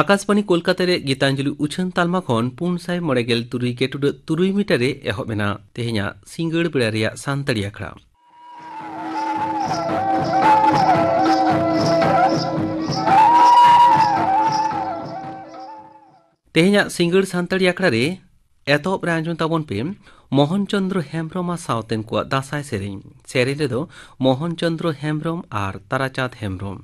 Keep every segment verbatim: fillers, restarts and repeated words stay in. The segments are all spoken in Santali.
ᱟᱠᱟᱥᱵᱟᱬᱤ ᱠᱳᱞᱠᱟᱛᱟ ᱨᱮ ᱜᱤᱛᱟᱧᱡᱚᱞᱤ ᱩᱪᱷᱟᱹᱱ ᱛᱟᱞᱢᱟ ᱠᱷᱚᱱ ᱯᱩᱱ ᱥᱟᱭ ᱢᱚᱬᱮ ᱜᱮᱞ ᱛᱩᱨᱩᱭ ᱜᱮᱴᱩᱰᱟᱹᱜ ᱛᱩᱨᱩᱭ ᱢᱤᱴᱟᱨ ᱨᱮ ᱮᱦᱚᱵ ᱮᱱᱟ ᱛᱮᱦᱮᱧᱟᱜ ᱥᱤᱸᱜᱟᱹᱲ ᱵᱮᱲᱟ ᱨᱮᱭᱟᱜ ᱥᱟᱱᱛᱟᱲᱤ ᱟᱠᱷᱲᱟ᱾ ᱛᱮᱦᱮᱧᱟᱜ ᱥᱤᱸᱜᱟᱹᱲ ᱥᱟᱱᱛᱟᱲᱤ ᱟᱠᱷᱲᱟ ᱨᱮ ᱮᱛᱚᱦᱚᱵ ᱨᱮ ᱟᱸᱡᱚᱢ ᱛᱟᱵᱚᱱ ᱯᱮ ᱢᱳᱦᱚᱱ ᱪᱚᱸᱫᱽᱨᱚ ᱦᱮᱢᱵᱽᱨᱚᱢ ᱟᱨ ᱥᱟᱶᱛᱮᱱ ᱠᱚᱣᱟᱜ ᱫᱟᱸᱥᱟᱭ ᱥᱮᱨᱮᱧ᱾ ᱥᱮᱨᱮᱧ ᱨᱮᱫᱚ ᱢᱳᱦᱚᱱ ᱪᱚᱸᱫᱽᱨᱚ ᱦᱮᱢᱵᱽᱨᱚᱢ ᱟᱨ ᱛᱟᱨᱟᱪᱟᱸᱫᱽ ᱦᱮᱢᱵᱽᱨᱚᱢ᱾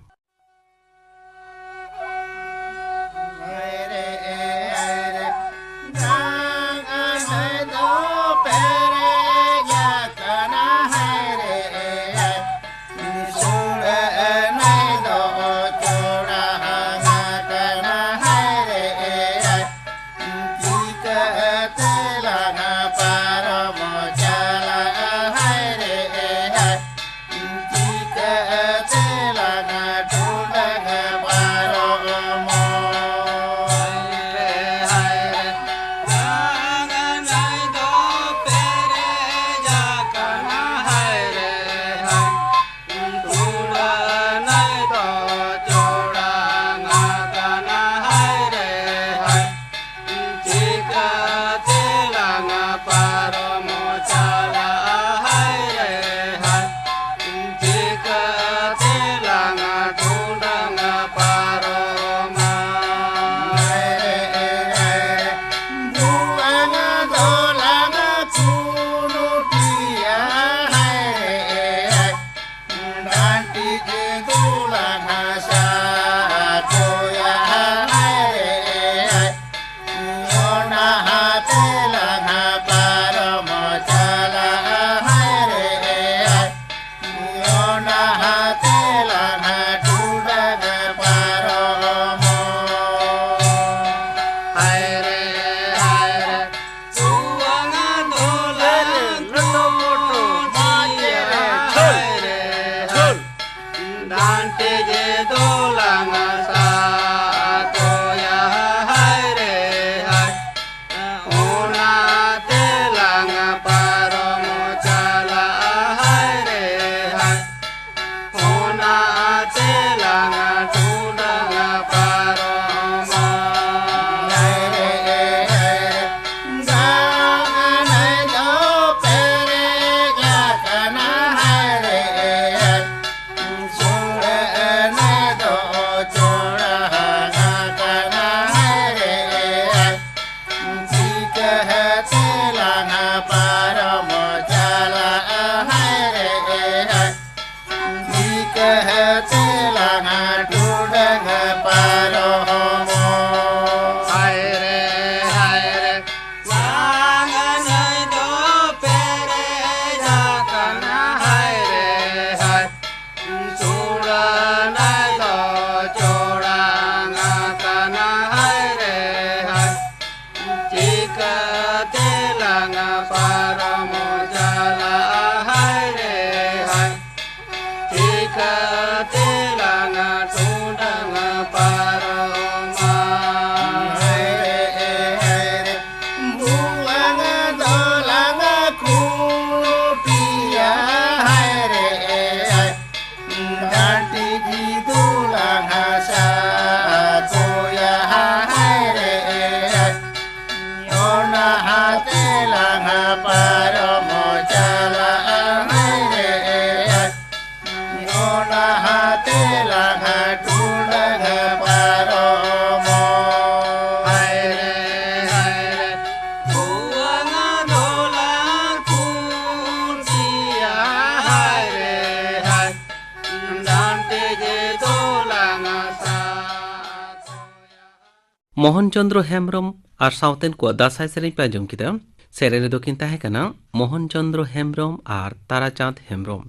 ᱢᱳᱦᱚᱱ ᱪᱚᱸᱫᱽᱨᱚ ᱦᱮᱢᱵᱽᱨᱚᱢ ᱟᱨ ᱥᱟᱶᱛᱮᱱ ᱠᱚᱣᱟᱜ ᱫᱟᱸᱥᱟᱭ ᱥᱮᱨᱮᱧ ᱯᱮ ᱟᱸᱡᱚᱢ ᱠᱮᱫᱟ᱾ ᱥᱮᱨᱮᱧ ᱨᱮᱫᱚ ᱠᱤᱱ ᱛᱟᱦᱮᱸ ᱠᱟᱱᱟ ᱢᱳᱦᱚᱱ ᱪᱚᱸᱫᱽᱨᱚ ᱦᱮᱢᱵᱽᱨᱚᱢ ᱟᱨ ᱛᱟᱨᱟᱪᱟᱸᱫᱽ ᱦᱮᱢᱵᱽᱨᱚᱢ᱾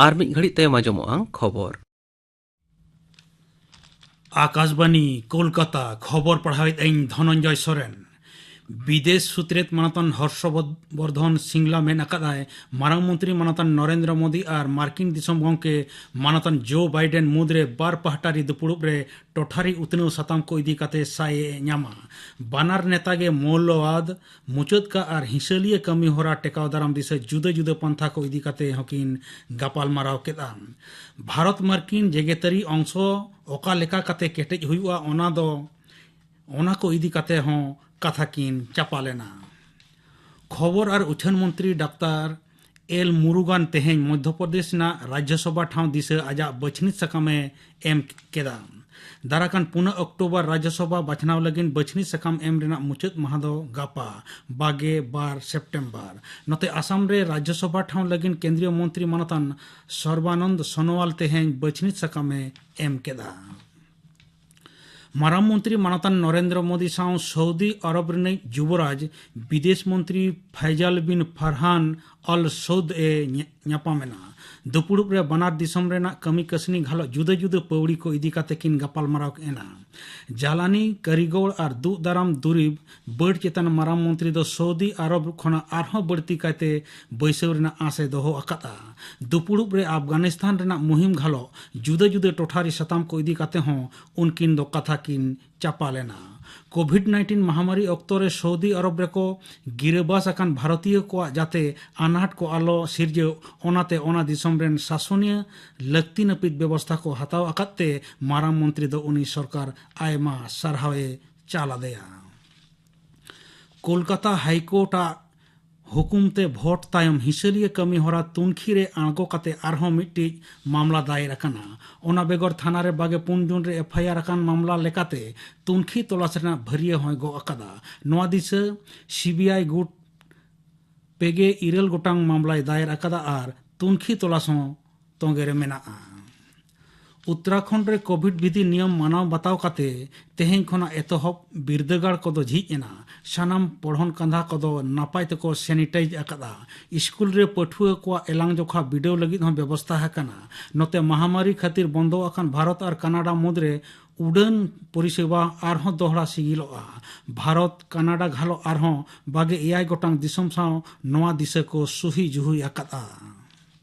ᱟᱨ ᱢᱤᱫ ᱜᱷᱟᱹᱲᱤᱡ ᱛᱟᱭᱚᱢ ᱟᱸᱡᱚᱢᱚᱜᱼᱟ ᱠᱷᱚᱵᱚᱨ᱾ ᱟᱠᱟᱥᱵᱟᱱᱤ, ᱠᱳᱞᱠᱟᱛᱟ, ᱠᱷᱚᱵᱚᱨ ᱯᱟᱲᱦᱟᱣᱮᱫ ᱟᱹᱧ ᱫᱷᱚᱱᱚᱱᱡᱚᱭ ᱥᱚᱨᱮᱱ᱾ ᱵᱤᱫᱮᱥ ᱥᱩᱛᱨᱮᱛ ᱢᱟᱱᱚᱛᱟᱱ ᱦᱚᱨᱥᱚ ᱵᱚᱨᱫᱷᱚᱱ ᱥᱤᱝᱞᱟ ᱢᱮᱱ ᱟᱠᱟᱫᱟᱭ, ᱢᱟᱨᱟᱝ ᱢᱚᱱᱛᱨᱤ ᱢᱟᱱᱚᱛᱟᱱ ᱱᱚᱨᱮᱱᱫᱨᱚ ᱢᱳᱫᱤ ᱟᱨ ᱢᱟᱨᱠᱤᱱ ᱫᱤᱥᱚᱢ ᱜᱚᱢᱠᱮ ᱢᱟᱱᱚᱛᱟᱱ ᱡᱳ ᱵᱟᱭᱰᱮᱱ ᱢᱩᱫᱽᱨᱮ ᱵᱟᱨ ᱯᱟᱦᱴᱟᱨᱤ ᱫᱩᱯᱩᱲᱩᱵ ᱨᱮ ᱴᱚᱴᱷᱟᱨᱤ ᱩᱛᱱᱟᱹᱣ ᱥᱟᱛᱟᱢ ᱠᱚ ᱤᱫᱤ ᱠᱟᱛᱮ ᱥᱟᱭ ᱮ ᱧᱟᱢᱟ᱾ ᱵᱟᱱᱟᱨ ᱱᱮᱛᱟ ᱜᱮ ᱢᱚᱣᱞᱚᱣᱟᱫ, ᱢᱩᱪᱟᱹᱫ ᱠᱟᱜ ᱟᱨ ᱦᱤᱸᱥᱟᱹᱞᱤᱭᱟᱹ ᱠᱟᱹᱢᱤ ᱦᱚᱨᱟ ᱴᱮᱠᱟᱣ ᱫᱟᱨᱟᱢ ᱫᱤᱥᱟᱹ ᱡᱩᱫᱟᱹ ᱡᱩᱫᱟᱹ ᱯᱟᱱᱛᱷᱟ ᱠᱚ ᱤᱫᱤ ᱠᱟᱛᱮ ᱦᱚᱸᱠᱤᱱ ᱜᱟᱯᱟᱞᱢᱟᱨᱟᱣ ᱠᱮᱫᱼᱟ᱾ ᱵᱷᱟᱨᱚᱛ ᱢᱟᱨᱠᱤᱱ ᱡᱮᱜᱮᱛᱟᱹᱨᱤ ᱚᱝᱥᱚ ᱚᱠᱟ ᱞᱮᱠᱟ ᱠᱟᱛᱮ ᱠᱮᱴᱮᱡ ᱦᱩᱭᱩᱜᱼᱟ, ᱚᱱᱟ ᱫᱚ, ᱚᱱᱟ ᱠᱚ ᱤᱫᱤ ᱠᱟᱛᱮ ᱦᱚᱸ ᱠᱟᱛᱷᱟ ᱠᱤᱱ ᱪᱟᱯᱟᱞ ᱮᱱᱟ᱾ ᱠᱷᱚᱵᱚᱨ ᱟᱨ ᱩᱪᱷᱟᱹᱱ ᱢᱚᱱᱛᱨᱤ ᱰᱟᱠᱛᱟᱨ ᱮᱞ ᱢᱩᱨᱩᱜᱟᱱ ᱛᱮᱦᱮᱧ ᱢᱚᱫᱽᱫᱷᱚ ᱯᱨᱚᱫᱮᱥ ᱨᱮᱱᱟᱜ ᱨᱟᱡᱽᱡᱚᱥᱚᱵᱷᱟ ᱴᱷᱟᱶ ᱫᱤᱥᱟᱹ ᱟᱡᱟᱜ ᱵᱟᱹᱪᱷᱱᱤ ᱥᱟᱠᱟᱢᱮ ᱮᱢ ᱠᱮᱫᱟ᱾ ᱫᱟᱨᱟᱠᱟᱱ ᱯᱩᱱᱟᱹᱜ ᱚᱠᱴᱳᱵᱚᱨ ᱨᱟᱡᱽᱡᱚᱥᱚᱵᱷᱟ ᱵᱟᱪᱷᱱᱟᱣ ᱞᱟᱹᱜᱤᱫ ᱵᱟᱹᱪᱷᱱᱤ ᱥᱟᱠᱟᱢ ᱮᱢ ᱨᱮᱱᱟᱜ ᱢᱩᱪᱟᱹᱫ ᱢᱟᱦᱟ ᱫᱚ ᱜᱟᱯᱟ, ᱵᱟᱜᱮ ᱵᱟᱨ ᱥᱮᱯᱴᱮᱢᱵᱚᱨ᱾ ᱱᱚᱛᱮ ᱟᱥᱟᱢ ᱨᱮ ᱨᱟᱡᱽᱡᱚᱥᱚᱵᱷᱟ ᱴᱷᱟᱶ ᱞᱟᱹᱜᱤᱫ ᱠᱮᱱᱫᱨᱤᱭᱚ ᱢᱚᱱᱛᱨᱤ ᱢᱟᱱᱚᱛᱟᱱ ᱥᱚᱨᱵᱟᱱᱚᱱᱫ ᱥᱳᱱᱳᱣᱟᱞ ᱛᱮᱦᱮᱧ ᱵᱟᱹᱪᱷᱱᱤ ᱥᱟᱠᱟᱢᱮ ᱮᱢ ᱠᱮᱫᱟ᱾ ᱢᱟᱨᱟᱝ ᱢᱚᱱᱛᱨᱤ ᱢᱟᱱᱚᱛᱟᱱ ᱱᱚᱨᱮᱱᱫᱨᱚ ᱢᱳᱫᱤ ᱥᱟᱶ ᱥᱳᱣᱫᱤ ᱟᱨᱚᱵ ᱨᱤᱱᱤᱡ ᱡᱩᱵᱚᱨᱟᱡᱽ ᱵᱤᱫᱮᱥ ᱢᱚᱱᱛᱨᱤ ᱯᱷᱟᱭᱡᱟᱞ ᱵᱤᱱ ᱯᱷᱟᱨᱦᱟᱱ ᱟᱞ ᱥᱳᱫ ᱮ ᱧᱟ-, ᱧᱟᱯᱟᱢ ᱮᱱᱟ᱾ ᱫᱩᱯᱩᱲᱩᱵ ᱨᱮ ᱵᱟᱱᱟᱨ ᱫᱤᱥᱚᱢ ᱨᱮᱱᱟᱜ ᱠᱟᱹᱢᱤ ᱠᱟᱹᱥᱱᱤ ᱜᱷᱟᱞᱚᱜ ᱡᱩᱫᱟᱹ ᱡᱩᱫᱟᱹ ᱯᱟᱹᱣᱲᱤ ᱠᱚ ᱤᱫᱤ ᱠᱟᱛᱮ ᱠᱤᱱ ᱜᱟᱯᱟᱞᱢᱟᱨᱟᱣ ᱮᱱᱟ᱾ ᱡᱟᱞᱟᱱᱤ, ᱠᱟᱹᱨᱤᱜᱚᱞ ᱟᱨ ᱫᱩᱜ ᱫᱟᱨᱟᱢ ᱫᱩᱨᱤᱵ ᱵᱟᱹᱰ ᱪᱮᱛᱟᱱ ᱢᱟᱨᱟᱝ ᱢᱚᱱᱛᱨᱤ ᱫᱚ ᱥᱳᱣᱫᱤ ᱟᱨᱚᱵ ᱠᱷᱚᱱᱟᱜ ᱟᱨᱦᱚᱸ ᱵᱟᱹᱲᱛᱤ ᱠᱟᱭᱛᱮ ᱵᱟᱹᱭᱥᱟᱹᱣ ᱨᱮᱱᱟᱜ ᱟᱸᱥ ᱮ ᱫᱚᱦᱚ ᱟᱠᱟᱫᱼᱟ᱾ ᱫᱩᱯᱩᱲᱩᱵ ᱨᱮ ᱟᱯᱷᱜᱟᱱᱤᱥᱛᱟᱱ ᱨᱮᱱᱟᱜ ᱢᱩᱦᱤᱢ ᱜᱷᱟᱞᱚᱜ ᱡᱩᱫᱟᱹ ᱡᱩᱫᱟᱹ ᱴᱚᱴᱷᱟᱨᱤ ᱥᱟᱛᱟᱢ ᱠᱚ ᱤᱫᱤ ᱠᱟᱛᱮ ᱦᱚᱸ ᱩᱱᱠᱤᱱ ᱫᱚ ᱠᱟᱛᱷᱟ ᱠᱤᱱ ᱪᱟᱯᱟᱞ ᱮᱱᱟ᱾ ᱠᱳᱵᱷᱤᱰ ᱱᱟᱭᱤᱱᱴᱤᱱ ᱢᱟᱦᱟᱢᱟᱨᱤ ᱚᱠᱛᱚ ᱨᱮ ᱥᱳᱣᱫᱤ ᱟᱨᱚᱵ ᱨᱮᱠᱚ ᱜᱤᱨᱟᱹᱵᱟᱥ ᱟᱠᱟᱱ ᱵᱷᱟᱨᱚᱛᱤᱭᱟᱹ ᱠᱚᱣᱟᱜ ᱡᱟᱛᱮ ᱟᱱᱟᱴ ᱠᱚ ᱟᱞᱚ ᱥᱤᱨᱡᱟᱹᱜ, ᱚᱱᱟᱛᱮ ᱚᱱᱟ ᱫᱤᱥᱚᱢ ᱨᱮᱱ ᱥᱟᱥᱚᱱᱤᱭᱟᱹ ᱞᱟᱹᱠᱛᱤ ᱱᱟᱹᱯᱤᱛ ᱵᱮᱵᱚᱥᱛᱷᱟ ᱠᱚ ᱦᱟᱛᱟᱣ ᱟᱠᱟᱫ ᱛᱮ ᱢᱟᱨᱟᱝ ᱢᱚᱱᱛᱨᱤ ᱫᱚ ᱩᱱᱤ ᱥᱚᱨᱠᱟᱨ ᱟᱭᱢᱟ ᱥᱟᱨᱦᱟᱣ ᱮ ᱪᱟᱞ ᱟᱫᱮᱭᱟ᱾ ᱠᱳᱞᱠᱟᱛᱟ ᱦᱟᱭᱠᱳᱨᱴ ᱟᱜ ᱦᱩᱠᱩᱢ ᱛᱮ ᱵᱷᱳᱴ ᱛᱟᱭᱚᱢ ᱦᱤᱥᱟᱹᱞᱤᱭᱟᱹ ᱠᱟᱹᱢᱤ ᱦᱚᱨᱟ ᱛᱩᱱᱠᱷᱤ ᱨᱮ ᱟᱬᱜᱚ ᱠᱟᱛᱮ ᱟᱨᱦᱚᱸ ᱢᱤᱫᱴᱤᱡ ᱢᱟᱢᱞᱟ ᱫᱟᱭᱮᱨ ᱟᱠᱟᱱᱟ᱾ ᱚᱱᱟ ᱵᱮᱜᱚᱨ ᱛᱷᱟᱱᱟ ᱨᱮ ᱵᱟᱜᱮ ᱯᱩᱱ ᱡᱩᱱ ᱨᱮ ᱮᱯᱷ ᱟᱭ ᱟᱨ ᱟᱠᱟᱱ ᱢᱟᱢᱞᱟ ᱞᱮᱠᱟᱛᱮ ᱛᱩᱱᱠᱷᱤ ᱛᱚᱞᱟᱥ ᱨᱮᱱᱟᱜ ᱵᱷᱟᱹᱨᱭᱟᱹ ᱦᱚᱸᱭ ᱜᱚᱜ ᱟᱠᱟᱫᱟ᱾ ᱱᱚᱣᱟ ᱫᱤᱥᱟᱹ ᱥᱤ ᱵᱤ ᱟᱭ ᱜᱩᱴ ᱯᱮᱜᱮ ᱤᱨᱟᱹᱞ ᱜᱚᱴᱟᱝ ᱢᱟᱢᱞᱟᱭ ᱫᱟᱭᱮᱨ ᱟᱠᱟᱫᱟ ᱟᱨ ᱛᱩᱱᱠᱷᱤ ᱛᱚᱞᱟᱥ ᱦᱚᱸ ᱛᱚᱸᱜᱮ ᱨᱮ ᱢᱮᱱᱟᱜᱼᱟ᱾ ᱩᱛᱛᱚᱨᱟᱠᱷᱚᱸᱰ ᱨᱮ ᱠᱳᱵᱷᱤᱰ ᱵᱤᱫᱷᱤ ᱱᱤᱭᱚᱢ ᱢᱟᱱᱟᱣ ᱵᱟᱛᱟᱣ ᱠᱟᱛᱮ ᱛᱮᱦᱮᱧ ᱠᱷᱚᱱᱟᱜ ᱮᱛᱚᱦᱚᱵ ᱵᱤᱨᱫᱟᱹᱜᱟᱲ ᱠᱚᱫᱚ ᱡᱷᱤᱡ ᱮᱱᱟ᱾ ᱥᱟᱱᱟᱢ ᱯᱚᱲᱦᱚᱱ ᱠᱟᱸᱫᱷᱟ ᱠᱚᱫᱚ ᱱᱟᱯᱟᱭ ᱛᱮᱠᱚ sanitize ᱟᱠᱟᱫᱼᱟ᱾ ᱥᱠᱩᱞ ᱨᱮ ᱯᱟᱹᱴᱷᱩᱣᱟᱹ ᱠᱚᱣᱟᱜ ᱮᱞᱟᱝ ᱡᱚᱠᱷᱟ ᱵᱤᱰᱟᱹᱣ ᱞᱟᱹᱜᱤᱫ ᱦᱚᱸ ᱵᱮᱵᱚᱥᱛᱷᱟ ᱟᱠᱟᱱᱟ᱾ ᱱᱚᱛᱮ ᱢᱟᱦᱟᱢᱟᱨᱤ ᱠᱷᱟᱹᱛᱤᱨ ᱵᱚᱱᱫᱚ ᱟᱠᱟᱱ ᱵᱷᱟᱨᱚᱛ ᱟᱨ ᱠᱟᱱᱟᱰᱟ ᱢᱩᱫᱽᱨᱮ ᱩᱰᱟᱹᱱ ᱯᱚᱨᱤᱥᱮᱵᱟ ᱟᱨᱦᱚᱸ ᱫᱚᱦᱲᱟ ᱥᱤᱜᱤᱞᱚᱜᱼᱟ᱾ ᱵᱷᱟᱨᱚᱛ ᱠᱟᱱᱟᱰᱟ ᱜᱷᱟᱞᱚᱜ ᱟᱨᱦᱚᱸ ᱵᱟᱜᱮ ᱮᱭᱟᱭ ᱜᱚᱴᱟᱝ ᱫᱤᱥᱚᱢ ᱥᱟᱶ ᱱᱚᱣᱟ ᱫᱤᱥᱟᱹ ᱠᱚ ᱥᱩᱦᱤ ᱡᱩᱦᱤ ᱟᱠᱟᱫᱼᱟ᱾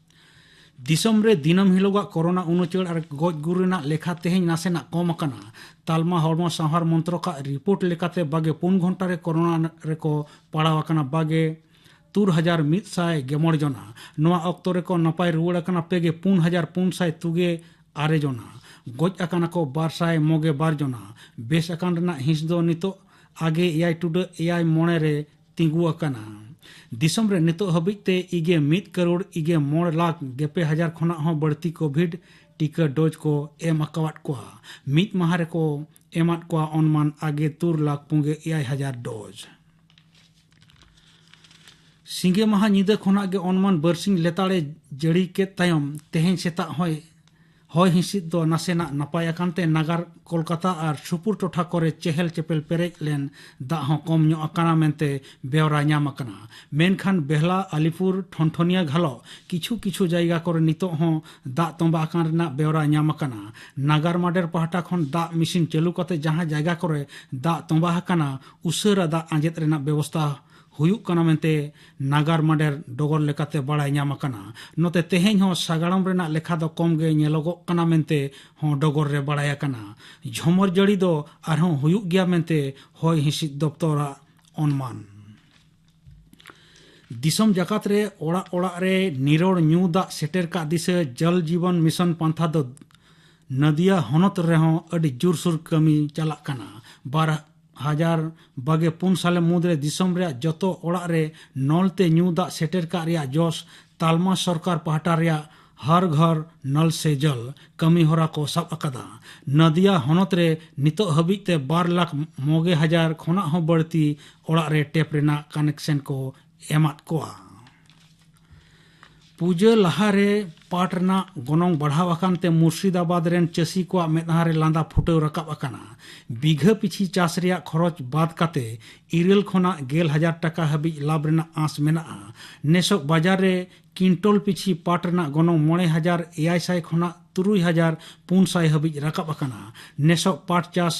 ᱫᱤᱥᱚᱢ ᱨᱮ ᱫᱤᱱᱟᱹᱢ ᱦᱤᱞᱳᱜᱟᱜ ᱠᱳᱨᱳᱱᱟ ᱩᱱᱩᱪᱟᱹᱲ ᱟᱨ ᱜᱚᱡ ᱜᱩᱨ ᱨᱮᱱᱟᱜ ᱞᱮᱠᱷᱟ ᱛᱮᱦᱮᱧ ᱱᱟᱥᱮᱱᱟᱜ ᱠᱚᱢ ᱟᱠᱟᱱᱟ᱾ ᱛᱟᱞᱢᱟ ᱦᱚᱲᱢᱚ ᱥᱟᱶᱟᱨ ᱢᱚᱱᱛᱨᱚᱠᱟᱜ ᱨᱤᱯᱳᱨᱴ ᱞᱮᱠᱟᱛᱮ ᱵᱟᱜᱮ ᱯᱩᱱ ᱜᱷᱚᱱᱴᱟ ᱨᱮ ᱠᱳᱨᱳᱱᱟ ᱨᱮᱠᱚ ᱯᱟᱲᱟᱣ ᱟᱠᱟᱱᱟ ᱵᱟᱜᱮ ᱛᱩᱨ ᱦᱟᱡᱟᱨ ᱢᱤᱫ ᱥᱟᱭ ᱜᱮᱢᱚᱬ ᱡᱚᱱᱟ᱾ ᱱᱚᱣᱟ ᱚᱠᱛᱚ ᱨᱮᱠᱚ ᱱᱟᱯᱟᱭ ᱨᱩᱣᱟᱹᱲ ᱟᱠᱟᱱᱟ ᱯᱮᱜᱮ ᱯᱩᱱ ᱦᱟᱡᱟᱨ ᱯᱩᱱ ᱥᱟᱭ ᱛᱩᱜᱮ ᱟᱨᱮ ᱡᱚᱱᱟ᱾ ᱜᱚᱡ ᱟᱠᱟᱱᱟ ᱠᱚ ᱵᱟᱨ ᱥᱟᱭ ᱢᱚᱜᱮ ᱵᱟᱨ ᱡᱚᱱᱟ᱾ ᱵᱮᱥ ᱟᱠᱟᱱ ᱨᱮᱱᱟᱜ ᱦᱤᱸᱥ ᱫᱚ ᱱᱤᱛᱚᱜ ᱟᱜᱮ ᱮᱭᱟᱭ ᱴᱩᱰᱟᱹᱜ ᱮᱭᱟᱭ ᱢᱚᱬᱮ ᱨᱮ ᱛᱤᱸᱜᱩ ᱟᱠᱟᱱᱟ᱾ ᱫᱤᱥᱚᱢ ᱨᱮ ᱱᱤᱛᱚᱜ ᱦᱟᱹᱵᱤᱡ ᱛᱮ ᱤᱜᱮ ᱢᱤᱫ ᱠᱟᱨᱳᱲ ᱤᱜᱮ ᱢᱚᱬᱮ ᱞᱟᱠᱷ ᱜᱮᱯᱮ ᱦᱟᱡᱟᱨ ᱠᱷᱚᱱᱟᱜ ᱦᱚᱸ ᱵᱟᱹᱲᱛᱤ ᱠᱳᱵᱷᱤᱰ ᱴᱤᱠᱟᱹ ᱰᱳᱡᱽ ᱠᱚ ᱮᱢ ᱟᱠᱟᱣᱟᱫ ᱠᱚᱣᱟ᱾ ᱢᱤᱫ ᱢᱟᱦᱟ ᱨᱮᱠᱚ ᱮᱢᱟᱫ ᱠᱚᱣᱟ ᱚᱱᱢᱟᱱ ᱟᱜᱮ ᱛᱩᱨ ᱞᱟᱠᱷ ᱯᱩᱱᱜᱮ ᱮᱭᱟᱭ ᱦᱟᱡᱟᱨ ᱰᱳᱡᱽ᱾ ᱥᱤᱸᱜᱮ ᱢᱟᱦᱟ ᱧᱤᱫᱟᱹ ᱠᱷᱚᱱᱟᱜ ᱜᱮ ᱚᱱᱢᱟᱱ ᱵᱟᱹᱨᱥᱤᱧ ᱞᱮᱛᱟᱲᱮ ᱡᱟᱹᱲᱤ ᱠᱮᱫ ᱛᱟᱭᱚᱢ ᱛᱮᱦᱮᱧ ᱥᱮᱛᱟᱜ ᱦᱚᱸᱭ ᱦᱚᱭ ᱦᱤᱸᱥᱤᱫ ᱫᱚ ᱱᱟᱥᱮᱱᱟᱜ ᱱᱟᱯᱟᱭ ᱟᱠᱟᱱ ᱛᱮ ᱱᱟᱜᱟᱨ ᱠᱳᱞᱠᱟᱛᱟ ᱟᱨ ᱥᱩᱯᱩᱨ ᱴᱚᱴᱷᱟ ᱠᱚᱨᱮ ᱪᱮᱦᱮᱞ ᱪᱮᱯᱮᱞ ᱯᱮᱨᱮᱡ ᱞᱮᱱ ᱫᱟᱜ ᱦᱚᱸ ᱠᱚᱢ ᱧᱚᱜ ᱟᱠᱟᱱᱟ ᱢᱮᱱᱛᱮ ᱵᱮᱣᱨᱟ ᱧᱟᱢ ᱟᱠᱟᱱᱟ᱾ ᱢᱮᱱᱠᱷᱟᱱ ᱵᱮᱦᱞᱟ, ᱟᱞᱤᱯᱩᱨ, ᱴᱷᱚᱱᱴᱷᱚᱱᱤᱭᱟ ᱜᱷᱟᱞᱚᱜ ᱠᱤᱪᱷᱩ ᱠᱤᱪᱷᱩ ᱡᱟᱭᱜᱟ ᱠᱚᱨᱮ ᱱᱤᱛᱚᱜ ᱦᱚᱸ ᱫᱟᱜ ᱛᱚᱸᱵᱟ ᱟᱠᱟᱱ ᱨᱮᱱᱟᱜ ᱵᱮᱣᱨᱟ ᱧᱟᱢ ᱟᱠᱟᱱᱟ᱾ ᱱᱟᱜᱟᱨ ᱢᱟᱰᱮᱨ ᱯᱟᱦᱴᱟ ᱠᱷᱚᱱ ᱫᱟᱜ ᱢᱮᱥᱤᱱ ᱪᱟᱹᱞᱩ ᱠᱟᱛᱮ ᱡᱟᱦᱟᱸ ᱡᱟᱭᱜᱟ ᱠᱚᱨᱮ ᱫᱟᱜ ᱛᱚᱸᱵᱟ ᱟᱠᱟᱱᱟ, ᱩᱥᱟᱹᱨᱟ ᱫᱟᱜ ᱟᱸᱡᱮᱫ ᱨᱮᱱᱟᱜ ᱵᱮᱵᱚᱥᱛᱷᱟ ᱦᱩᱭᱩᱜ ᱠᱟᱱᱟ ᱢᱮᱱᱛᱮ ᱱᱟᱜᱟᱨ ᱢᱟᱰᱮᱨ ᱰᱚᱜᱚᱨ ᱞᱮᱠᱟᱛᱮ ᱵᱟᱲᱟᱭ ᱧᱟᱢ ᱟᱠᱟᱱᱟ᱾ ᱱᱚᱛᱮ ᱛᱮᱦᱮᱧ ᱦᱚᱸ ᱥᱟᱜᱟᱲᱚᱢ ᱨᱮᱱᱟᱜ ᱞᱮᱠᱷᱟ ᱫᱚ ᱠᱚᱢ ᱜᱮ ᱧᱮᱞᱚᱜᱚᱜ ᱠᱟᱱᱟ ᱢᱮᱱᱛᱮ ᱦᱚᱸ ᱰᱚᱜᱚᱨ ᱨᱮ ᱵᱟᱲᱟᱭ ᱟᱠᱟᱱᱟ᱾ ᱡᱷᱚᱢᱚᱨ ᱡᱟᱹᱲᱤ ᱫᱚ ᱟᱨᱦᱚᱸ ᱦᱩᱭᱩᱜ ᱜᱮᱭᱟ ᱢᱮᱱᱛᱮ ᱦᱚᱭ ᱦᱤᱸᱥᱤᱫ ᱫᱚᱯᱛᱚᱨᱟᱜ ᱚᱱᱢᱟᱱ᱾ ᱫᱤᱥᱚᱢ ᱡᱟᱠᱟᱛ ᱨᱮ ᱚᱲᱟᱜ ᱚᱲᱟᱜ ᱨᱮ ᱱᱤᱨᱚᱲ ᱧᱩ ᱫᱟᱜ ᱥᱮᱴᱮᱨ ᱠᱟᱜ ᱫᱤᱥᱟᱹ ᱡᱚᱞ ᱡᱤᱵᱚᱱ ᱢᱤᱥᱚᱱ ᱯᱟᱱᱛᱷᱟ ᱫᱚ ᱱᱟᱫᱤᱭᱟ ᱦᱚᱱᱚᱛ ᱨᱮᱦᱚᱸ ᱟᱹᱰᱤ ᱡᱳᱨᱥᱳᱨ ᱠᱟᱹᱢᱤ ᱪᱟᱞᱟᱜ ᱠᱟᱱᱟ᱾ ᱵᱟᱨ ᱦᱟᱡᱟᱨ ᱵᱟᱜᱮ ᱯᱩᱱ ᱥᱟᱞᱮ ᱢᱩᱫᱽᱨᱮ ᱫᱤᱥᱚᱢ ᱨᱮᱭᱟᱜ ᱡᱚᱛᱚ ᱚᱲᱟᱜ ᱨᱮ ᱱᱚᱞ ᱛᱮ ᱧᱩ ᱫᱟᱜ ᱥᱮᱴᱮᱨ ᱠᱟᱜ ᱨᱮᱭᱟᱜ ᱡᱚᱥ ᱛᱟᱞᱢᱟ ᱥᱚᱨᱠᱟᱨ ᱯᱟᱦᱴᱟ ᱨᱮᱭᱟᱜ ᱦᱟᱨ ᱜᱷᱚᱨ ᱱᱚᱞ ᱥᱮ ᱡᱚᱞ ᱠᱟᱹᱢᱤ ᱦᱚᱨᱟ ᱠᱚ ᱥᱟᱵ ᱟᱠᱟᱫᱟ᱾ ᱱᱟᱫᱤᱭᱟ ᱦᱚᱱᱚᱛ ᱨᱮ ᱱᱤᱛᱚᱜ ᱦᱟᱹᱵᱤᱡ ᱛᱮ ᱵᱟᱨ ᱞᱟᱠᱷ ᱢᱚᱜᱮ ᱦᱟᱡᱟᱨ ᱠᱷᱚᱱᱟᱜ ᱦᱚᱸ ᱵᱟᱹᱲᱛᱤ ᱚᱲᱟᱜ ᱨᱮ ᱴᱮᱯ ᱨᱮᱱᱟᱜ ᱠᱟᱱᱮᱠᱥᱚᱱ ᱠᱚ ᱮᱢᱟᱫ ᱠᱚᱣᱟ᱾ ᱯᱩᱡᱟᱹ ᱞᱟᱦᱟᱨᱮ ᱯᱟᱴ ᱨᱮᱱᱟᱜ ᱜᱚᱱᱚᱝ ᱵᱟᱲᱦᱟᱣ ᱟᱠᱟᱱ ᱛᱮ ᱢᱩᱨᱥᱤᱫᱟᱵᱟᱫᱽ ᱨᱮᱱ ᱪᱟᱹᱥᱤ ᱠᱚᱣᱟᱜ ᱢᱮᱫᱦᱟ ᱨᱮ ᱞᱟᱸᱫᱟ ᱯᱷᱩᱴᱟᱹᱣ ᱨᱟᱠᱟᱵ ᱟᱠᱟᱱᱟ᱾ ᱵᱤᱜᱷᱟᱹ ᱯᱤᱪᱷᱤ ᱪᱟᱥ ᱨᱮᱭᱟᱜ ᱠᱷᱚᱨᱚᱪ ᱵᱟᱫ ᱠᱟᱛᱮ ᱤᱨᱟᱹᱞ ᱠᱷᱚᱱᱟᱜ ᱜᱮᱞ ᱦᱟᱡᱟᱨ ᱴᱟᱠᱟ ᱦᱟᱹᱵᱤᱡ ᱞᱟᱵᱷ ᱨᱮᱱᱟᱜ ᱟᱸᱥ ᱢᱮᱱᱟᱜᱼᱟ᱾ ᱱᱮᱥᱚᱜ ᱵᱟᱡᱟᱨ ᱨᱮ ᱠᱤᱱᱴᱚᱞ ᱯᱤᱪᱷᱤ ᱯᱟᱴ ᱨᱮᱱᱟᱜ ᱜᱚᱱᱚᱝ ᱢᱚᱬᱮ ᱦᱟᱡᱟᱨ ᱮᱭᱟᱭ ᱥᱟᱭ ᱠᱷᱚᱱᱟᱜ ᱛᱩᱨᱩᱭ ᱦᱟᱡᱟᱨ ᱯᱩᱱ ᱥᱟᱭ ᱦᱟᱹᱵᱤᱡ ᱨᱟᱠᱟᱵ ᱟᱠᱟᱱᱟ᱾ ᱱᱮᱥᱚᱜ ᱯᱟᱴ ᱪᱟᱥ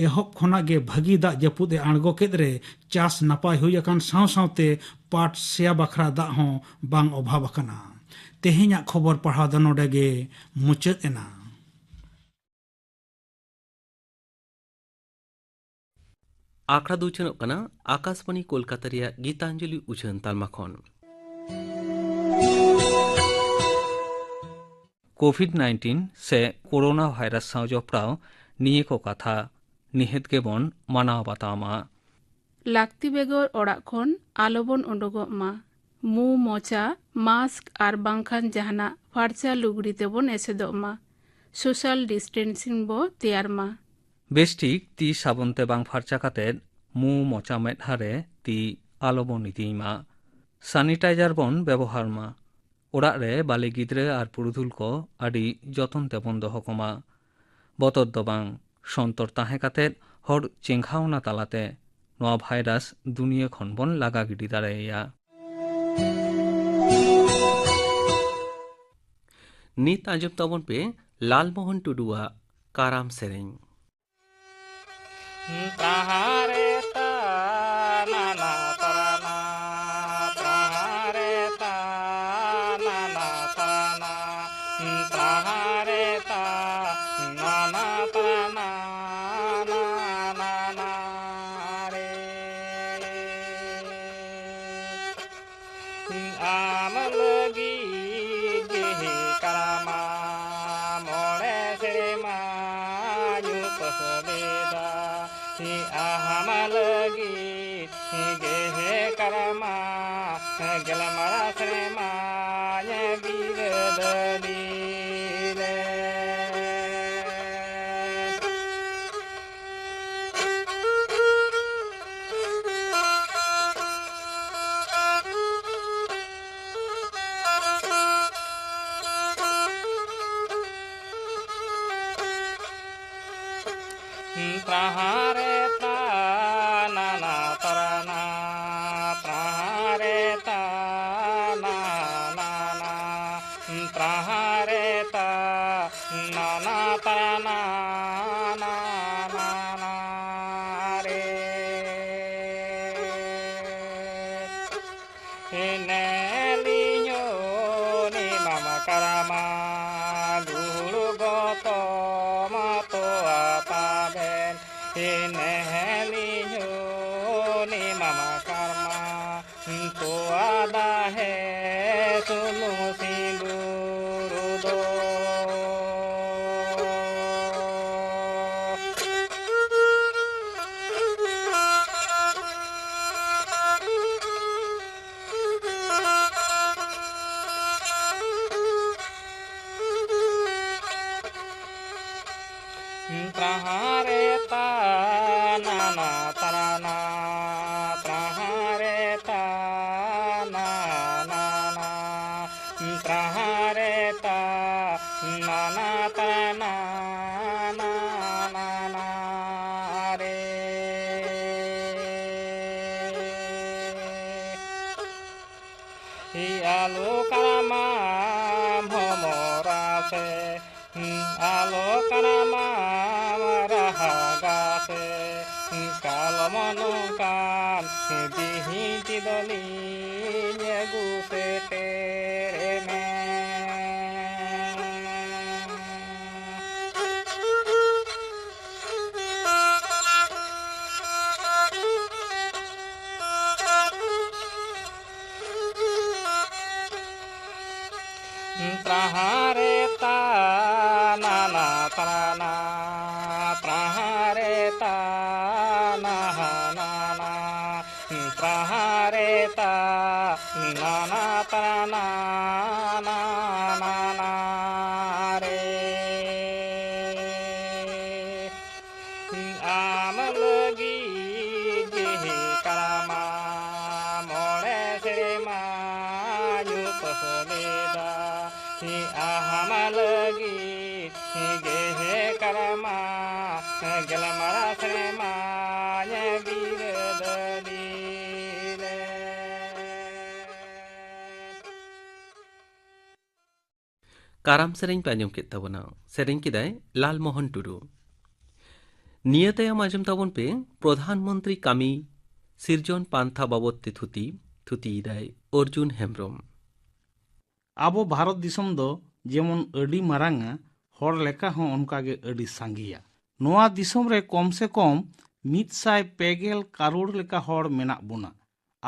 ᱮᱦᱚᱵ ᱠᱷᱚᱱᱟᱜ ᱜᱮ ᱵᱷᱟᱹᱜᱤ ᱫᱟᱜ ᱡᱟᱹᱯᱩᱫ ᱮ ᱟᱬᱜᱚ ᱠᱮᱫ ᱨᱮ ᱪᱟᱥ ᱱᱟᱯᱟᱭ ᱦᱩᱭ ᱟᱠᱟᱱ ᱥᱟᱶ ᱥᱟᱶᱛᱮ ᱯᱟᱴ ᱥᱮᱭᱟ ᱵᱟᱠᱷᱨᱟ ᱫᱟᱜ ᱦᱚᱸ ᱵᱟᱝ ᱚᱵᱷᱟᱵᱽ ᱟᱠᱟᱱᱟ᱾ ᱛᱮᱦᱮᱧᱟᱜ ᱠᱷᱚᱵᱚᱨ ᱯᱟᱲᱦᱟᱣ ᱫᱚ ᱱᱚᱰᱮ ᱜᱮ ᱢᱩᱪᱟᱹᱫ ᱮᱱᱟ᱾ ᱟᱠᱷᱲᱟ ᱫᱚ ᱩᱪᱷᱟᱹᱱᱚᱜ ᱠᱟᱱᱟ ᱟᱠᱟᱥᱵᱟᱬᱤ ᱠᱳᱞᱠᱟᱛᱟ ᱨᱮᱭᱟᱜ ᱜᱤᱛᱟᱧᱡᱚᱞᱤ ᱩᱪᱷᱟᱹᱱ ᱛᱟᱞᱢᱟ ᱠᱷᱚᱱ᱾ ᱠᱳᱵᱷᱤᱰ ᱱᱟᱭᱤᱱᱴᱤᱱ ᱥᱮ ᱠᱳᱨᱳᱱᱟ ᱵᱷᱟᱭᱨᱟᱥ ᱥᱟᱶ ᱡᱚᱯᱲᱟᱣ ᱱᱤᱭᱟᱹ ᱠᱚ ᱠᱟᱛᱷᱟ ᱱᱤᱦᱟᱹᱛ ᱜᱮᱵᱚᱱ ᱢᱟᱱᱟᱣ ᱵᱟᱛᱟᱣ ᱢᱟ᱾ ᱞᱟᱹᱠᱛᱤ ᱵᱮᱜᱚᱨ ᱚᱲᱟᱜ ᱠᱷᱚᱱ ᱟᱞᱚᱵᱚᱱ ᱩᱰᱩᱠᱚᱜ ᱢᱟ᱾ ᱢᱩ, ᱢᱚᱪᱟ, ᱢᱟᱥᱠ ᱟᱨ ᱵᱟᱝᱠᱷᱟᱱ ᱡᱟᱦᱟᱱᱟᱜ ᱯᱷᱟᱨᱪᱟ ᱞᱩᱜᱽᱲᱤ ᱛᱮᱵᱚᱱ ᱮᱥᱮᱫᱚᱜ ᱢᱟ᱾ ᱥᱳᱥᱟᱞ ᱰᱤᱥᱴᱮᱱᱥᱤᱝ ᱵᱚ ᱛᱮᱭᱟᱨ ᱢᱟ᱾ ᱵᱮᱥᱴᱷᱤᱠ ᱛᱤ ᱥᱟᱵᱚᱱ ᱛᱮ ᱵᱟᱝ ᱯᱷᱟᱨᱪᱟ ᱠᱟᱛᱮ ᱢᱩ, ᱢᱚᱪᱟ, ᱢᱮᱫᱦᱟ ᱨᱮ ᱛᱤ ᱟᱞᱚᱵᱚᱱ ᱤᱫᱤᱭ ᱢᱟ᱾ ᱥᱟᱱᱤᱴᱟᱭᱡᱟᱨ ᱵᱚᱱ ᱵᱮᱵᱚᱦᱟᱨ ᱢᱟ᱾ ᱚᱲᱟᱜ ᱨᱮ ᱵᱟᱞᱮ ᱜᱤᱫᱽᱨᱟᱹ ᱟᱨ ᱯᱩᱨᱩᱫᱷᱩᱞ ᱠᱚ ᱟᱹᱰᱤ ᱡᱚᱛᱚᱱ ᱛᱮᱵᱚᱱ ᱫᱚᱦᱚ ᱠᱚᱢᱟ᱾ ᱵᱚᱛᱚᱨ ᱫᱚ ᱵᱟᱝ, ᱥᱚᱱᱛᱚᱨ ᱛᱟᱦᱮᱸ ᱠᱟᱛᱮ ᱦᱚᱲ ᱪᱮᱸᱜᱷᱟᱣᱱᱟ ᱛᱟᱞᱟᱛᱮ ᱱᱚᱣᱟ ᱵᱷᱟᱭᱨᱟᱥ ᱫᱩᱱᱤᱭᱟᱹ ᱠᱷᱚᱱ ᱵᱚᱱ ᱞᱟᱜᱟ ᱜᱤᱰᱤ ᱫᱟᱲᱮᱭᱟᱭᱟ᱾ ᱱᱤᱛ ᱟᱸᱡᱚᱢ ᱛᱟᱵᱚᱱ ᱯᱮ ᱞᱟᱞᱢᱳᱦᱚᱱ ᱴᱩᱰᱩᱣᱟᱜ ᱠᱟᱨᱟᱢ ᱥᱮᱨᱮᱧ᱾ ᱛᱟᱦᱟᱨᱮ ᱛᱟᱱᱟᱱᱟ ᱛᱟᱨᱟᱱᱟ, ᱛᱟᱦᱟᱨᱮ ᱛᱟᱱᱟᱱᱟ ᱛᱟᱨᱟᱱᱟ, ᱛᱟᱦᱟᱨᱮ ᱛᱟᱱᱟᱱᱟ ᱛᱟᱨᱟᱱᱟ, ᱱᱟᱱᱟ ᱨᱮ᱾ ᱟᱢ ᱞᱟᱹᱜᱤᱫ ᱜᱮ ᱠᱟᱨᱟᱢᱟ ᱢᱚᱬᱮ ᱥᱮᱨᱢᱟᱧ ᱩᱯᱟᱹᱥ ᱞᱮᱫᱟ᱾ ᱟᱢ ᱞᱟᱹᱜᱤᱫ ᱜᱮ ᱠᱟᱨᱟᱢᱟ ᱜᱮᱞ ᱢᱚᱬᱮ ᱥᱮᱨᱢᱟᱧ ᱵᱤᱨᱟᱹᱫᱟᱹᱞᱤ ᱨᱮ᱾ ᱛᱨᱟᱦᱟᱨᱮ ᱛᱟ ᱱᱟᱱᱟ ᱛᱟᱨᱟᱱᱟ, ᱛᱨᱟᱦᱟᱨᱮ ᱛᱟ ᱱᱟᱱᱟ, ᱛᱨᱟᱦᱟᱨᱮ ᱛᱟ ᱱᱟᱱᱟ ᱛᱟᱨᱟᱱᱟ, ᱱᱟᱱᱟ ᱨᱮ᱾ ᱦᱤᱱᱮᱞᱤᱧ ᱦᱩᱱᱤ ᱢᱟᱢᱟ ᱠᱟᱨᱢᱟ, ᱞᱩᱦᱩᱲ ᱜᱚᱛᱚᱢ ᱛᱚᱣᱟ ᱛᱟᱵᱮᱱ᱾ ᱦᱤᱱᱮᱞᱤᱧ ᱦᱩᱱᱤ ᱢᱟᱢᱟ ᱠᱟᱨᱢᱟ, ᱛᱚᱣᱟ ᱫᱟᱦᱮ ᱥᱩᱱᱩᱢ ᱥᱤᱸᱫᱩᱨ ᱫᱚ᱾ ᱛᱨᱟᱦᱟᱨᱮ ᱛᱟ ᱱᱟᱱᱟ ᱛᱟᱨᱟᱱᱟ, ᱛᱨᱟᱦᱟᱨᱮ ᱛᱟ ᱱᱟᱱᱟ, ᱛᱨᱟᱦᱟᱨᱮ ᱛᱟ ᱱᱟᱱᱟ ᱛᱟᱨᱟᱱᱟ, ᱱᱟᱱᱟ ᱨᱮ᱾ ᱦᱤ ᱟᱞᱚ ᱠᱟᱲᱟᱢᱟᱢ ᱦᱚᱢᱚᱨᱟ ᱥᱮ, ᱦᱩᱸ, ᱟᱞᱚ ᱠᱟᱲᱟᱢᱟᱢ ᱨᱟᱦᱟᱜᱟ ᱥᱮ, ᱦᱩᱸ, ᱠᱟᱞᱚᱢ ᱱᱚᱝᱠᱟᱱ ᱵᱤᱦᱤᱧ ᱛᱤᱫᱚᱞᱤᱧ ᱟᱹᱜᱩ ᱥᱮᱴᱮᱨ ᱢᱮ᱾ ᱛᱨᱟᱦᱟᱨᱮ ᱛᱟ ᱱᱟᱱᱟ ᱛᱨᱟᱱᱟ, ᱛᱨᱟᱦᱟᱨᱮ ᱛᱟ ᱱᱟᱦᱟ ᱱᱟᱱᱟ, ᱛᱨᱟᱦᱟᱨᱮ ᱛᱟ ᱱᱟᱱᱟ ᱛᱨᱟᱱᱟ, ᱱᱟᱱᱟ ᱨᱮ᱾ ᱟᱢ ᱞᱟᱹᱜᱤᱫ ᱜᱮ ᱠᱟᱨᱢᱟ ᱢᱚᱬᱮ ᱥᱮᱨᱢᱟᱧ ᱩᱯᱟᱹᱥ ᱞᱮᱫᱟ᱾ ᱟᱢ ᱞᱟᱹᱜᱤᱫ ᱜᱮ ᱥᱮᱨᱢᱟ, ᱜᱮᱞ ᱢᱚᱬᱮ ᱥᱮᱨᱢᱟ ᱧᱮ ᱵᱤᱨᱟᱹᱫᱟᱹᱞᱤ ᱞᱮ᱾ ᱠᱟᱨᱟᱢ ᱥᱮᱨᱮᱧ ᱯᱮ ᱟᱸᱡᱚᱢ ᱠᱮᱫ ᱛᱟᱵᱚᱱᱟ᱾ ᱥᱮᱨᱮᱧ ᱠᱮᱫᱟᱭ ᱞᱟᱞ ᱢᱳᱦᱚᱱ ᱴᱩᱰᱩ᱾ ᱱᱤᱭᱟᱹ ᱛᱟᱭᱚᱢ ᱟᱸᱡᱚᱢ ᱛᱟᱵᱚᱱ ᱯᱮ ᱯᱨᱚᱫᱷᱟᱱ ᱢᱚᱱᱛᱨᱤ ᱠᱟᱹᱢᱤ ᱥᱤᱨᱡᱚᱱ ᱯᱟᱱᱛᱷᱟ ᱵᱟᱵᱚᱫ ᱛᱮ ᱛᱷᱩᱛᱤ, ᱛᱷᱩᱛᱤᱭᱮᱫᱟᱭ ᱚᱨᱡᱩᱱ ᱦᱮᱢᱵᱽᱨᱚᱢ᱾ ᱟᱵᱚ ᱵᱷᱟᱨᱚᱛ ᱫᱤᱥᱚᱢ ᱫᱚ ᱡᱮᱢᱚᱱ ᱟᱹᱰᱤ ᱢᱟᱨᱟᱝᱟ, ᱦᱚᱲ ᱞᱮᱠᱟ ᱦᱚᱸ ᱚᱱᱠᱟ ᱜᱮ ᱟᱹᱰᱤ ᱥᱟᱸᱜᱮᱭᱟ᱾ ᱱᱚᱣᱟ ᱫᱤᱥᱚᱢ ᱨᱮ ᱠᱚᱢ ᱥᱮ ᱠᱚᱢ ᱢᱤᱫ ᱥᱟᱭ ᱯᱮ ᱜᱮᱞ ᱠᱟᱨᱳᱲ ᱞᱮᱠᱟ ᱦᱚᱲ ᱢᱮᱱᱟᱜ ᱵᱚᱱᱟ,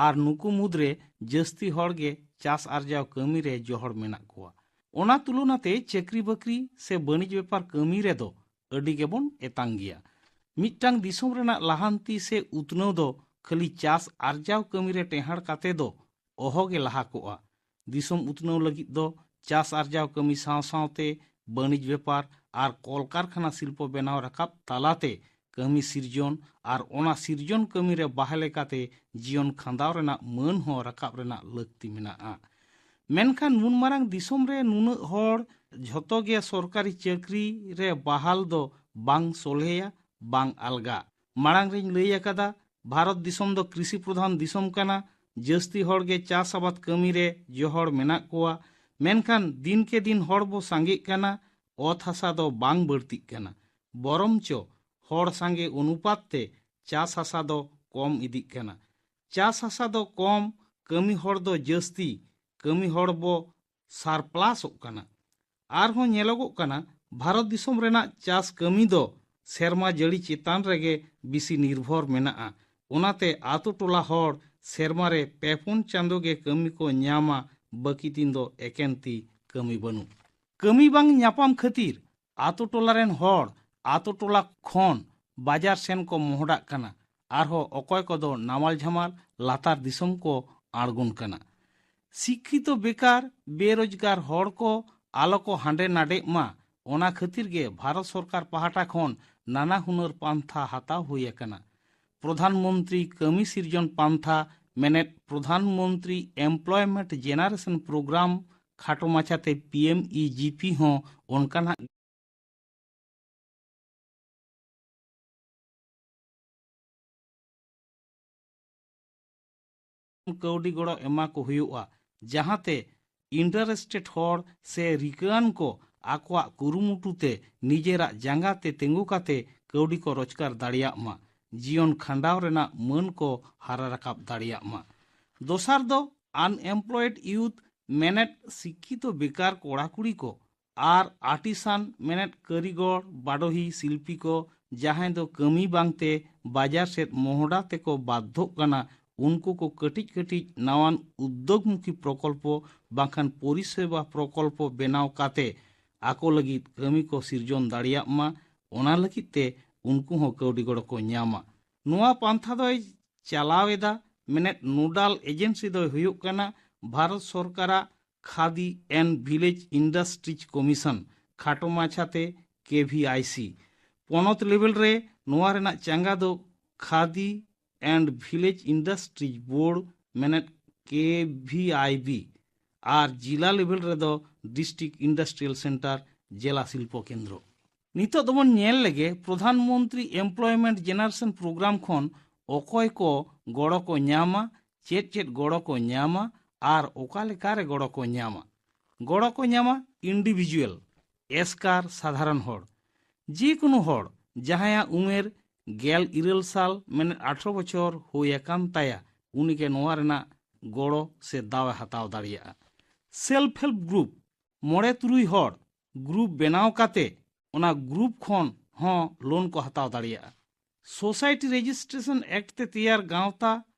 ᱟᱨ ᱱᱩᱠᱩ ᱢᱩᱫᱽᱨᱮ ᱡᱟᱹᱥᱛᱤ ᱦᱚᱲ ᱜᱮ ᱪᱟᱥ ᱟᱨᱡᱟᱣ ᱠᱟᱹᱢᱤ ᱨᱮ ᱡᱚᱦᱚᱲ ᱢᱮᱱᱟᱜ ᱠᱚᱣᱟ᱾ ᱚᱱᱟ ᱛᱩᱞᱚᱱᱟ ᱛᱮ ᱪᱟᱹᱠᱨᱤ ᱵᱟᱹᱠᱨᱤ ᱥᱮ ᱵᱟᱹᱱᱤᱡᱽ ᱵᱮᱯᱟᱨ ᱠᱟᱹᱢᱤ ᱨᱮᱫᱚ ᱟᱹᱰᱤ ᱜᱮᱵᱚᱱ ᱮᱛᱟᱝ ᱜᱮᱭᱟ᱾ ᱢᱤᱫᱴᱟᱝ ᱫᱤᱥᱚᱢ ᱨᱮᱱᱟᱜ ᱞᱟᱦᱟᱱᱛᱤ ᱥᱮ ᱩᱛᱱᱟᱹᱣ ᱫᱚ ᱠᱷᱟᱹᱞᱤ ᱪᱟᱥ ᱟᱨᱡᱟᱣ ᱠᱟᱹᱢᱤ ᱨᱮ ᱴᱮᱦᱟᱸᱰ ᱠᱟᱛᱮ ᱫᱚ ᱚᱦᱚ ᱜᱮ ᱞᱟᱦᱟ ᱠᱚᱜᱼᱟ᱾ ᱫᱤᱥᱚᱢ ᱩᱛᱱᱟᱹᱣ ᱞᱟᱹᱜᱤᱫ ᱫᱚ ᱪᱟᱥ ᱟᱨᱡᱟᱣ ᱠᱟᱹᱢᱤ ᱥᱟᱶ ᱥᱟᱶᱛᱮ ᱵᱟᱹᱱᱤᱡᱽ ᱵᱮᱯᱟᱨ ᱟᱨ ᱠᱚᱞᱠᱟᱨᱠᱷᱟᱱᱟ ᱥᱤᱞᱯᱚ ᱵᱮᱱᱟᱣ ᱨᱟᱠᱟᱵ ᱛᱟᱞᱟᱛᱮ ᱠᱟᱹᱢᱤ ᱥᱤᱨᱡᱚᱱ ᱟᱨ ᱚᱱᱟ ᱥᱤᱨᱡᱚᱱ ᱠᱟᱹᱢᱤ ᱨᱮ ᱵᱟᱦᱮ ᱞᱮᱠᱟᱛᱮ ᱡᱤᱭᱚᱱ ᱠᱷᱟᱸᱰᱟᱣ ᱨᱮᱱᱟᱜ ᱢᱟᱹᱱ ᱦᱚᱸ ᱨᱟᱠᱟᱵ ᱨᱮᱱᱟᱜ ᱞᱟᱹᱠᱛᱤ ᱢᱮᱱᱟᱜᱼᱟ᱾ ᱢᱮᱱᱠᱷᱟᱱ ᱱᱩᱱ ᱢᱟᱨᱟᱝ ᱫᱤᱥᱚᱢ ᱨᱮ ᱱᱩᱱᱟᱹᱜ ᱦᱚᱲ ᱡᱷᱚᱛᱚ ᱜᱮ ᱥᱚᱨᱠᱟᱨᱤ ᱪᱟᱹᱠᱨᱤ ᱨᱮ ᱵᱟᱦᱟᱞ ᱫᱚ ᱵᱟᱝ ᱥᱚᱞᱦᱮᱭᱟ, ᱵᱟᱝ ᱟᱞᱜᱟ᱾ ᱢᱟᱲᱟᱝ ᱨᱤᱧ ᱞᱟᱹᱭ ᱟᱠᱟᱫᱟ, ᱵᱷᱟᱨᱚᱛ ᱫᱤᱥᱚᱢ ᱫᱚ ᱠᱨᱤᱥᱤ ᱯᱨᱚᱫᱷᱟᱱ ᱫᱤᱥᱚᱢ ᱠᱟᱱᱟ᱾ ᱡᱟᱹᱥᱛᱤ ᱦᱚᱲ ᱜᱮ ᱪᱟᱥ ᱟᱵᱟᱫ ᱠᱟᱹᱢᱤ ᱨᱮ ᱡᱚᱦᱚᱲ ᱢᱮᱱᱟᱜ ᱠᱚᱣᱟ᱾ ᱢᱮᱱᱠᱷᱟᱱ ᱫᱤᱱ ᱠᱮ ᱫᱤᱱ ᱦᱚᱲ ᱵᱚ ᱥᱟᱸᱜᱮᱜ ᱠᱟᱱᱟ, ᱚᱛ ᱦᱟᱥᱟ ᱫᱚ ᱵᱟᱝ ᱵᱟᱹᱲᱛᱤᱜ ᱠᱟᱱᱟ, ᱵᱚᱨᱚᱢᱪᱚ ᱦᱚᱲ ᱥᱟᱸᱜᱮ ᱚᱱᱩᱯᱟᱛ ᱛᱮ ᱪᱟᱥ ᱦᱟᱥᱟ ᱫᱚ ᱠᱚᱢ ᱤᱫᱤᱜ ᱠᱟᱱᱟ᱾ ᱪᱟᱥ ᱦᱟᱥᱟ ᱫᱚ ᱠᱚᱢ, ᱠᱟᱹᱢᱤ ᱦᱚᱲ ᱫᱚ ᱡᱟᱹᱥᱛᱤ, ᱠᱟᱹᱢᱤ ᱦᱚᱲ ᱵᱚ ᱥᱟᱨᱯᱞᱟᱥᱚᱜ ᱠᱟᱱᱟ᱾ ᱟᱨᱦᱚᱸ ᱧᱮᱞᱚᱜᱚᱜ ᱠᱟᱱᱟ, ᱵᱷᱟᱨᱚᱛ ᱫᱤᱥᱚᱢ ᱨᱮᱱᱟᱜ ᱪᱟᱥ ᱠᱟᱹᱢᱤ ᱫᱚ ᱥᱮᱨᱢᱟ ᱡᱟᱹᱲᱤ ᱪᱮᱛᱟᱱ ᱨᱮᱜᱮ ᱵᱮᱥᱤ ᱱᱤᱨᱵᱷᱚᱨ ᱢᱮᱱᱟᱜᱼᱟ᱾ ᱚᱱᱟᱛᱮ ᱟᱛᱳ ᱴᱚᱞᱟ ᱦᱚᱲ ᱥᱮᱨᱢᱟ ᱨᱮ ᱯᱮ ᱯᱩᱱ ᱪᱟᱸᱫᱳ ᱜᱮ ᱠᱟᱹᱢᱤ ᱠᱚ ᱧᱟᱢᱟ, ᱵᱟᱹᱠᱤ ᱫᱤᱱ ᱫᱚ ᱮᱠᱮᱱ ᱛᱤ ᱠᱟᱹᱢᱤ ᱵᱟᱹᱱᱩᱜ᱾ ᱠᱟᱹᱢᱤ ᱵᱟᱝ ᱧᱟᱯᱟᱢ ᱠᱷᱟᱹᱛᱤᱨ ᱟᱛᱳ ᱴᱚᱞᱟ ᱨᱮᱱ ᱦᱚᱲ ᱟᱛᱳ ᱴᱚᱞᱟ ᱠᱷᱚᱱ ᱵᱟᱡᱟᱨ ᱥᱮᱱ ᱠᱚ ᱢᱚᱦᱰᱟᱜ ᱠᱟᱱᱟ᱾ ᱟᱨᱦᱚᱸ ᱚᱠᱚᱭ ᱠᱚᱫᱚ ᱱᱟᱢᱟᱞ ᱡᱷᱟᱢᱟᱞ ᱞᱟᱛᱟᱨ ᱫᱤᱥᱚᱢ ᱠᱚ ᱟᱬᱜᱚᱱ ᱠᱟᱱᱟ᱾ ᱥᱤᱠᱠᱷᱤᱛᱚ ᱵᱮᱠᱟᱨ ᱵᱮᱨᱳᱡᱽᱜᱟᱨ ᱦᱚᱲ ᱠᱚ ᱟᱞᱚ ᱠᱚ ᱦᱟᱸᱰᱮ ᱱᱟᱰᱮᱜ ᱢᱟ, ᱚᱱᱟ ᱠᱷᱟᱹᱛᱤᱨ ᱜᱮ ᱵᱷᱟᱨᱚᱛ ᱥᱚᱨᱠᱟᱨ ᱯᱟᱦᱴᱟ ᱠᱷᱚᱱ ᱱᱟᱱᱟ ᱦᱩᱱᱟᱹᱨ ᱯᱟᱱᱛᱷᱟ ᱦᱟᱛᱟᱣ ᱦᱩᱭ ᱟᱠᱟᱱᱟ᱾ ᱯᱨᱚᱫᱷᱟᱱ ᱢᱚᱱᱛᱨᱤ ᱠᱟᱹᱢᱤ ᱥᱤᱨᱡᱚᱱ ᱯᱟᱱᱛᱷᱟ, ᱢᱮᱱᱮᱫ ᱯᱨᱚᱫᱷᱟᱱ ᱢᱚᱱᱛᱨᱤ ᱮᱢᱯᱞᱚᱭᱢᱮᱱᱴ ᱡᱮᱱᱟᱨᱮᱥᱚᱱ ᱯᱨᱳᱜᱨᱟᱢ, ᱠᱷᱟᱴᱚ ᱢᱟᱪᱷᱟᱛᱮ P M E G P ᱦᱚᱸ ᱚᱱᱠᱟᱱᱟᱜ ᱠᱟᱹᱣᱰᱤ ᱜᱚᱲᱚ ᱮᱢᱟ ᱠᱚ ᱦᱩᱭᱩᱜᱼᱟ, ᱡᱟᱦᱟᱸᱛᱮ ᱤᱱᱴᱟᱨᱮᱥᱴᱮᱰ ᱦᱚᱲ ᱥᱮ ᱨᱤᱠᱟᱹᱣᱟᱱ ᱠᱚ ᱟᱠᱚᱣᱟᱜ ᱠᱩᱨᱩᱢᱩᱴᱩ ᱛᱮ ᱱᱤᱡᱮᱨᱟᱜ ᱡᱟᱸᱜᱟ ᱛᱮ ᱛᱤᱸᱜᱩ ᱠᱟᱛᱮ ᱠᱟᱹᱣᱰᱤ ᱠᱚ ᱨᱳᱡᱽᱜᱟᱨ ᱫᱟᱲᱮᱭᱟᱜ ᱢᱟ, ᱡᱤᱭᱚᱱ ᱠᱷᱟᱸᱰᱟᱣ ᱨᱮᱱᱟᱜ ᱢᱟᱹᱱ ᱠᱚ ᱦᱟᱨᱟ ᱨᱟᱠᱟᱵ ᱫᱟᱲᱮᱭᱟᱜ ᱢᱟ᱾ ᱫᱚᱥᱟᱨ ᱫᱚ ᱟᱱᱮᱢᱯᱞᱚᱭᱮᱰ ᱤᱭᱩᱛᱷ, ᱢᱮᱱᱮᱫ ᱥᱤᱠᱠᱷᱤᱛᱚ ᱵᱮᱠᱟᱨ ᱠᱚᱲᱟ ᱠᱩᱲᱤ ᱠᱚ ᱟᱨ ᱟᱨᱴᱤᱥᱟᱱ, ᱢᱮᱱᱮᱫ ᱠᱟᱹᱨᱤᱜᱚᱲ, ᱵᱟᱰᱚᱦᱤ, ᱥᱤᱞᱯᱤ ᱠᱚ, ᱡᱟᱦᱟᱸᱭ ᱫᱚ ᱠᱟᱹᱢᱤ ᱵᱟᱝᱛᱮ ᱵᱟᱡᱟᱨ ᱥᱮᱫ ᱢᱚᱦᱰᱟ ᱛᱮᱠᱚ ᱵᱟᱫᱽᱫᱷᱚᱜ ᱠᱟᱱᱟ, ᱩᱱᱠᱩ ᱠᱚ ᱠᱟᱹᱴᱤᱡ ᱠᱟᱹᱴᱤᱡ ᱱᱟᱣᱟᱱ ᱩᱫᱽᱫᱳᱜᱽᱢᱩᱠᱷᱤ ᱯᱨᱚᱠᱚᱞᱯᱚ ᱵᱟᱝᱠᱷᱟᱱ ᱯᱚᱨᱤᱥᱮᱵᱟ ᱯᱨᱚᱠᱚᱞᱯᱚ ᱵᱮᱱᱟᱣ ᱠᱟᱛᱮ ᱟᱠᱚ ᱞᱟᱹᱜᱤᱫ ᱠᱟᱹᱢᱤ ᱠᱚ ᱥᱤᱨᱡᱚᱱ ᱫᱟᱲᱮᱭᱟᱜ ᱢᱟ, ᱚᱱᱟ ᱞᱟᱹᱜᱤᱫ ᱛᱮ ᱩᱱᱠᱩ ᱦᱚᱸ ᱠᱟᱹᱣᱰᱤ ᱜᱚᱲᱚ ᱠᱚ ᱧᱟᱢᱟ᱾ ᱱᱚᱣᱟ ᱯᱟᱱᱛᱷᱟ ᱫᱚᱭ ᱪᱟᱞᱟᱣ ᱮᱫᱟ, ᱢᱮᱱᱮᱫ ᱱᱳᱰᱟᱞ ᱮᱡᱮᱱᱥᱤ ᱫᱚᱭ ᱦᱩᱭᱩᱜ ᱠᱟᱱᱟ ᱵᱷᱟᱨᱚᱛ ᱥᱚᱨᱠᱟᱨᱟᱜ ᱠᱷᱟᱫᱤ ᱮᱱᱰ ᱵᱷᱤᱞᱮᱡᱽ ᱤᱱᱰᱟᱥᱴᱨᱤᱡᱽ ᱠᱚᱢᱤᱥᱚᱱ, ᱠᱷᱟᱴᱚ ᱢᱟᱪᱷᱟᱛᱮ ᱠᱮ ᱵᱷᱤ ᱟᱭ ᱥᱤ᱾ ᱯᱚᱱᱚᱛ ᱞᱮᱵᱮᱞ ᱨᱮ ᱱᱚᱣᱟ ᱨᱮᱱᱟᱜ ᱪᱟᱸᱜᱟ ᱫᱚ ᱠᱷᱟᱫᱤ ᱮᱱᱰ ᱵᱷᱤᱞᱮᱡᱽ ᱤᱱᱰᱟᱥᱴᱨᱤᱡᱽ ᱵᱳᱨᱰ, ᱢᱮᱱᱮᱫ ᱠᱮ ᱵᱷᱤ ᱟᱭ ᱵᱤ, ᱟᱨ ᱡᱤᱞᱟ ᱞᱮᱵᱮᱞ ᱨᱮᱫᱚ ᱰᱤᱥᱴᱨᱤᱠᱴ ᱤᱱᱰᱟᱥᱴᱨᱤᱭᱟᱞ ᱥᱮᱱᱴᱟᱨ, ᱡᱮᱞᱟ ᱥᱤᱞᱯᱚ ᱠᱮᱱᱫᱨᱚ᱾ ᱱᱤᱛᱚᱜ ᱫᱚᱵᱚᱱ ᱧᱮᱞ ᱞᱮᱜᱮ ᱯᱨᱚᱫᱷᱟᱱ ᱢᱚᱱᱛᱨᱤ ᱮᱢᱯᱞᱚᱭᱢᱮᱱᱴ ᱡᱮᱱᱟᱨᱮᱥᱚᱱ ᱯᱨᱳᱜᱨᱟᱢ ᱠᱷᱚᱱ ᱚᱠᱚᱭ ᱠᱚ ᱜᱚᱲᱚ ᱠᱚ ᱧᱟᱢᱟ, ᱪᱮᱫ ᱪᱮᱫ ᱜᱚᱲᱚ ᱠᱚ ᱧᱟᱢᱟ ᱟᱨ ᱚᱠᱟ ᱞᱮᱠᱟᱨᱮ ᱜᱚᱲᱚ ᱠᱚ ᱧᱟᱢᱟ᱾ ᱜᱚᱲᱚ ᱠᱚ ᱧᱟᱢᱟ ᱤᱱᱰᱤᱵᱷᱤᱡᱩᱣᱟᱞ, ᱮᱥᱠᱟᱨ, ᱥᱟᱫᱷᱟᱨᱚᱱ ᱦᱚᱲ, ᱡᱮ ᱠᱳᱱᱳ ᱦᱚᱲ ᱡᱟᱦᱟᱸᱭᱟᱜ ᱩᱢᱮᱨ ᱜᱮᱞ ᱤᱨᱟᱹᱞ ᱥᱟᱞ, ᱢᱮᱱᱮᱫ ᱟᱴᱷᱨᱚ ᱵᱚᱪᱷᱚᱨ ᱦᱩᱭ ᱟᱠᱟᱱ ᱛᱟᱭᱟ, ᱩᱱᱤᱜᱮ ᱱᱚᱣᱟ ᱨᱮᱱᱟᱜ ᱜᱚᱲᱚ ᱥᱮ ᱫᱟᱣ ᱮ ᱦᱟᱛᱟᱣ ᱫᱟᱲᱮᱭᱟᱜᱼᱟ᱾ ᱥᱮᱞᱯ ᱦᱮᱞᱯ ᱜᱨᱩᱯ, ᱢᱚᱬᱮ ᱛᱩᱨᱩᱭ ᱦᱚᱲ ᱜᱨᱩᱯ ᱵᱮᱱᱟᱣ ᱠᱟᱛᱮ ᱚᱱᱟ ᱜᱨᱩᱯ ᱠᱷᱚᱱ ᱦᱚᱸ ᱞᱳᱱ ᱠᱚ ᱦᱟᱛᱟᱣ ᱫᱟᱲᱮᱭᱟᱜᱼᱟ᱾ ᱥᱳᱥᱟᱭᱴᱤ ᱨᱮᱡᱤᱥᱴᱨᱮᱥᱚᱱ ᱮᱠᱴ ᱛᱮ ᱛᱮᱭᱟᱨ ᱜᱟᱶᱛᱟ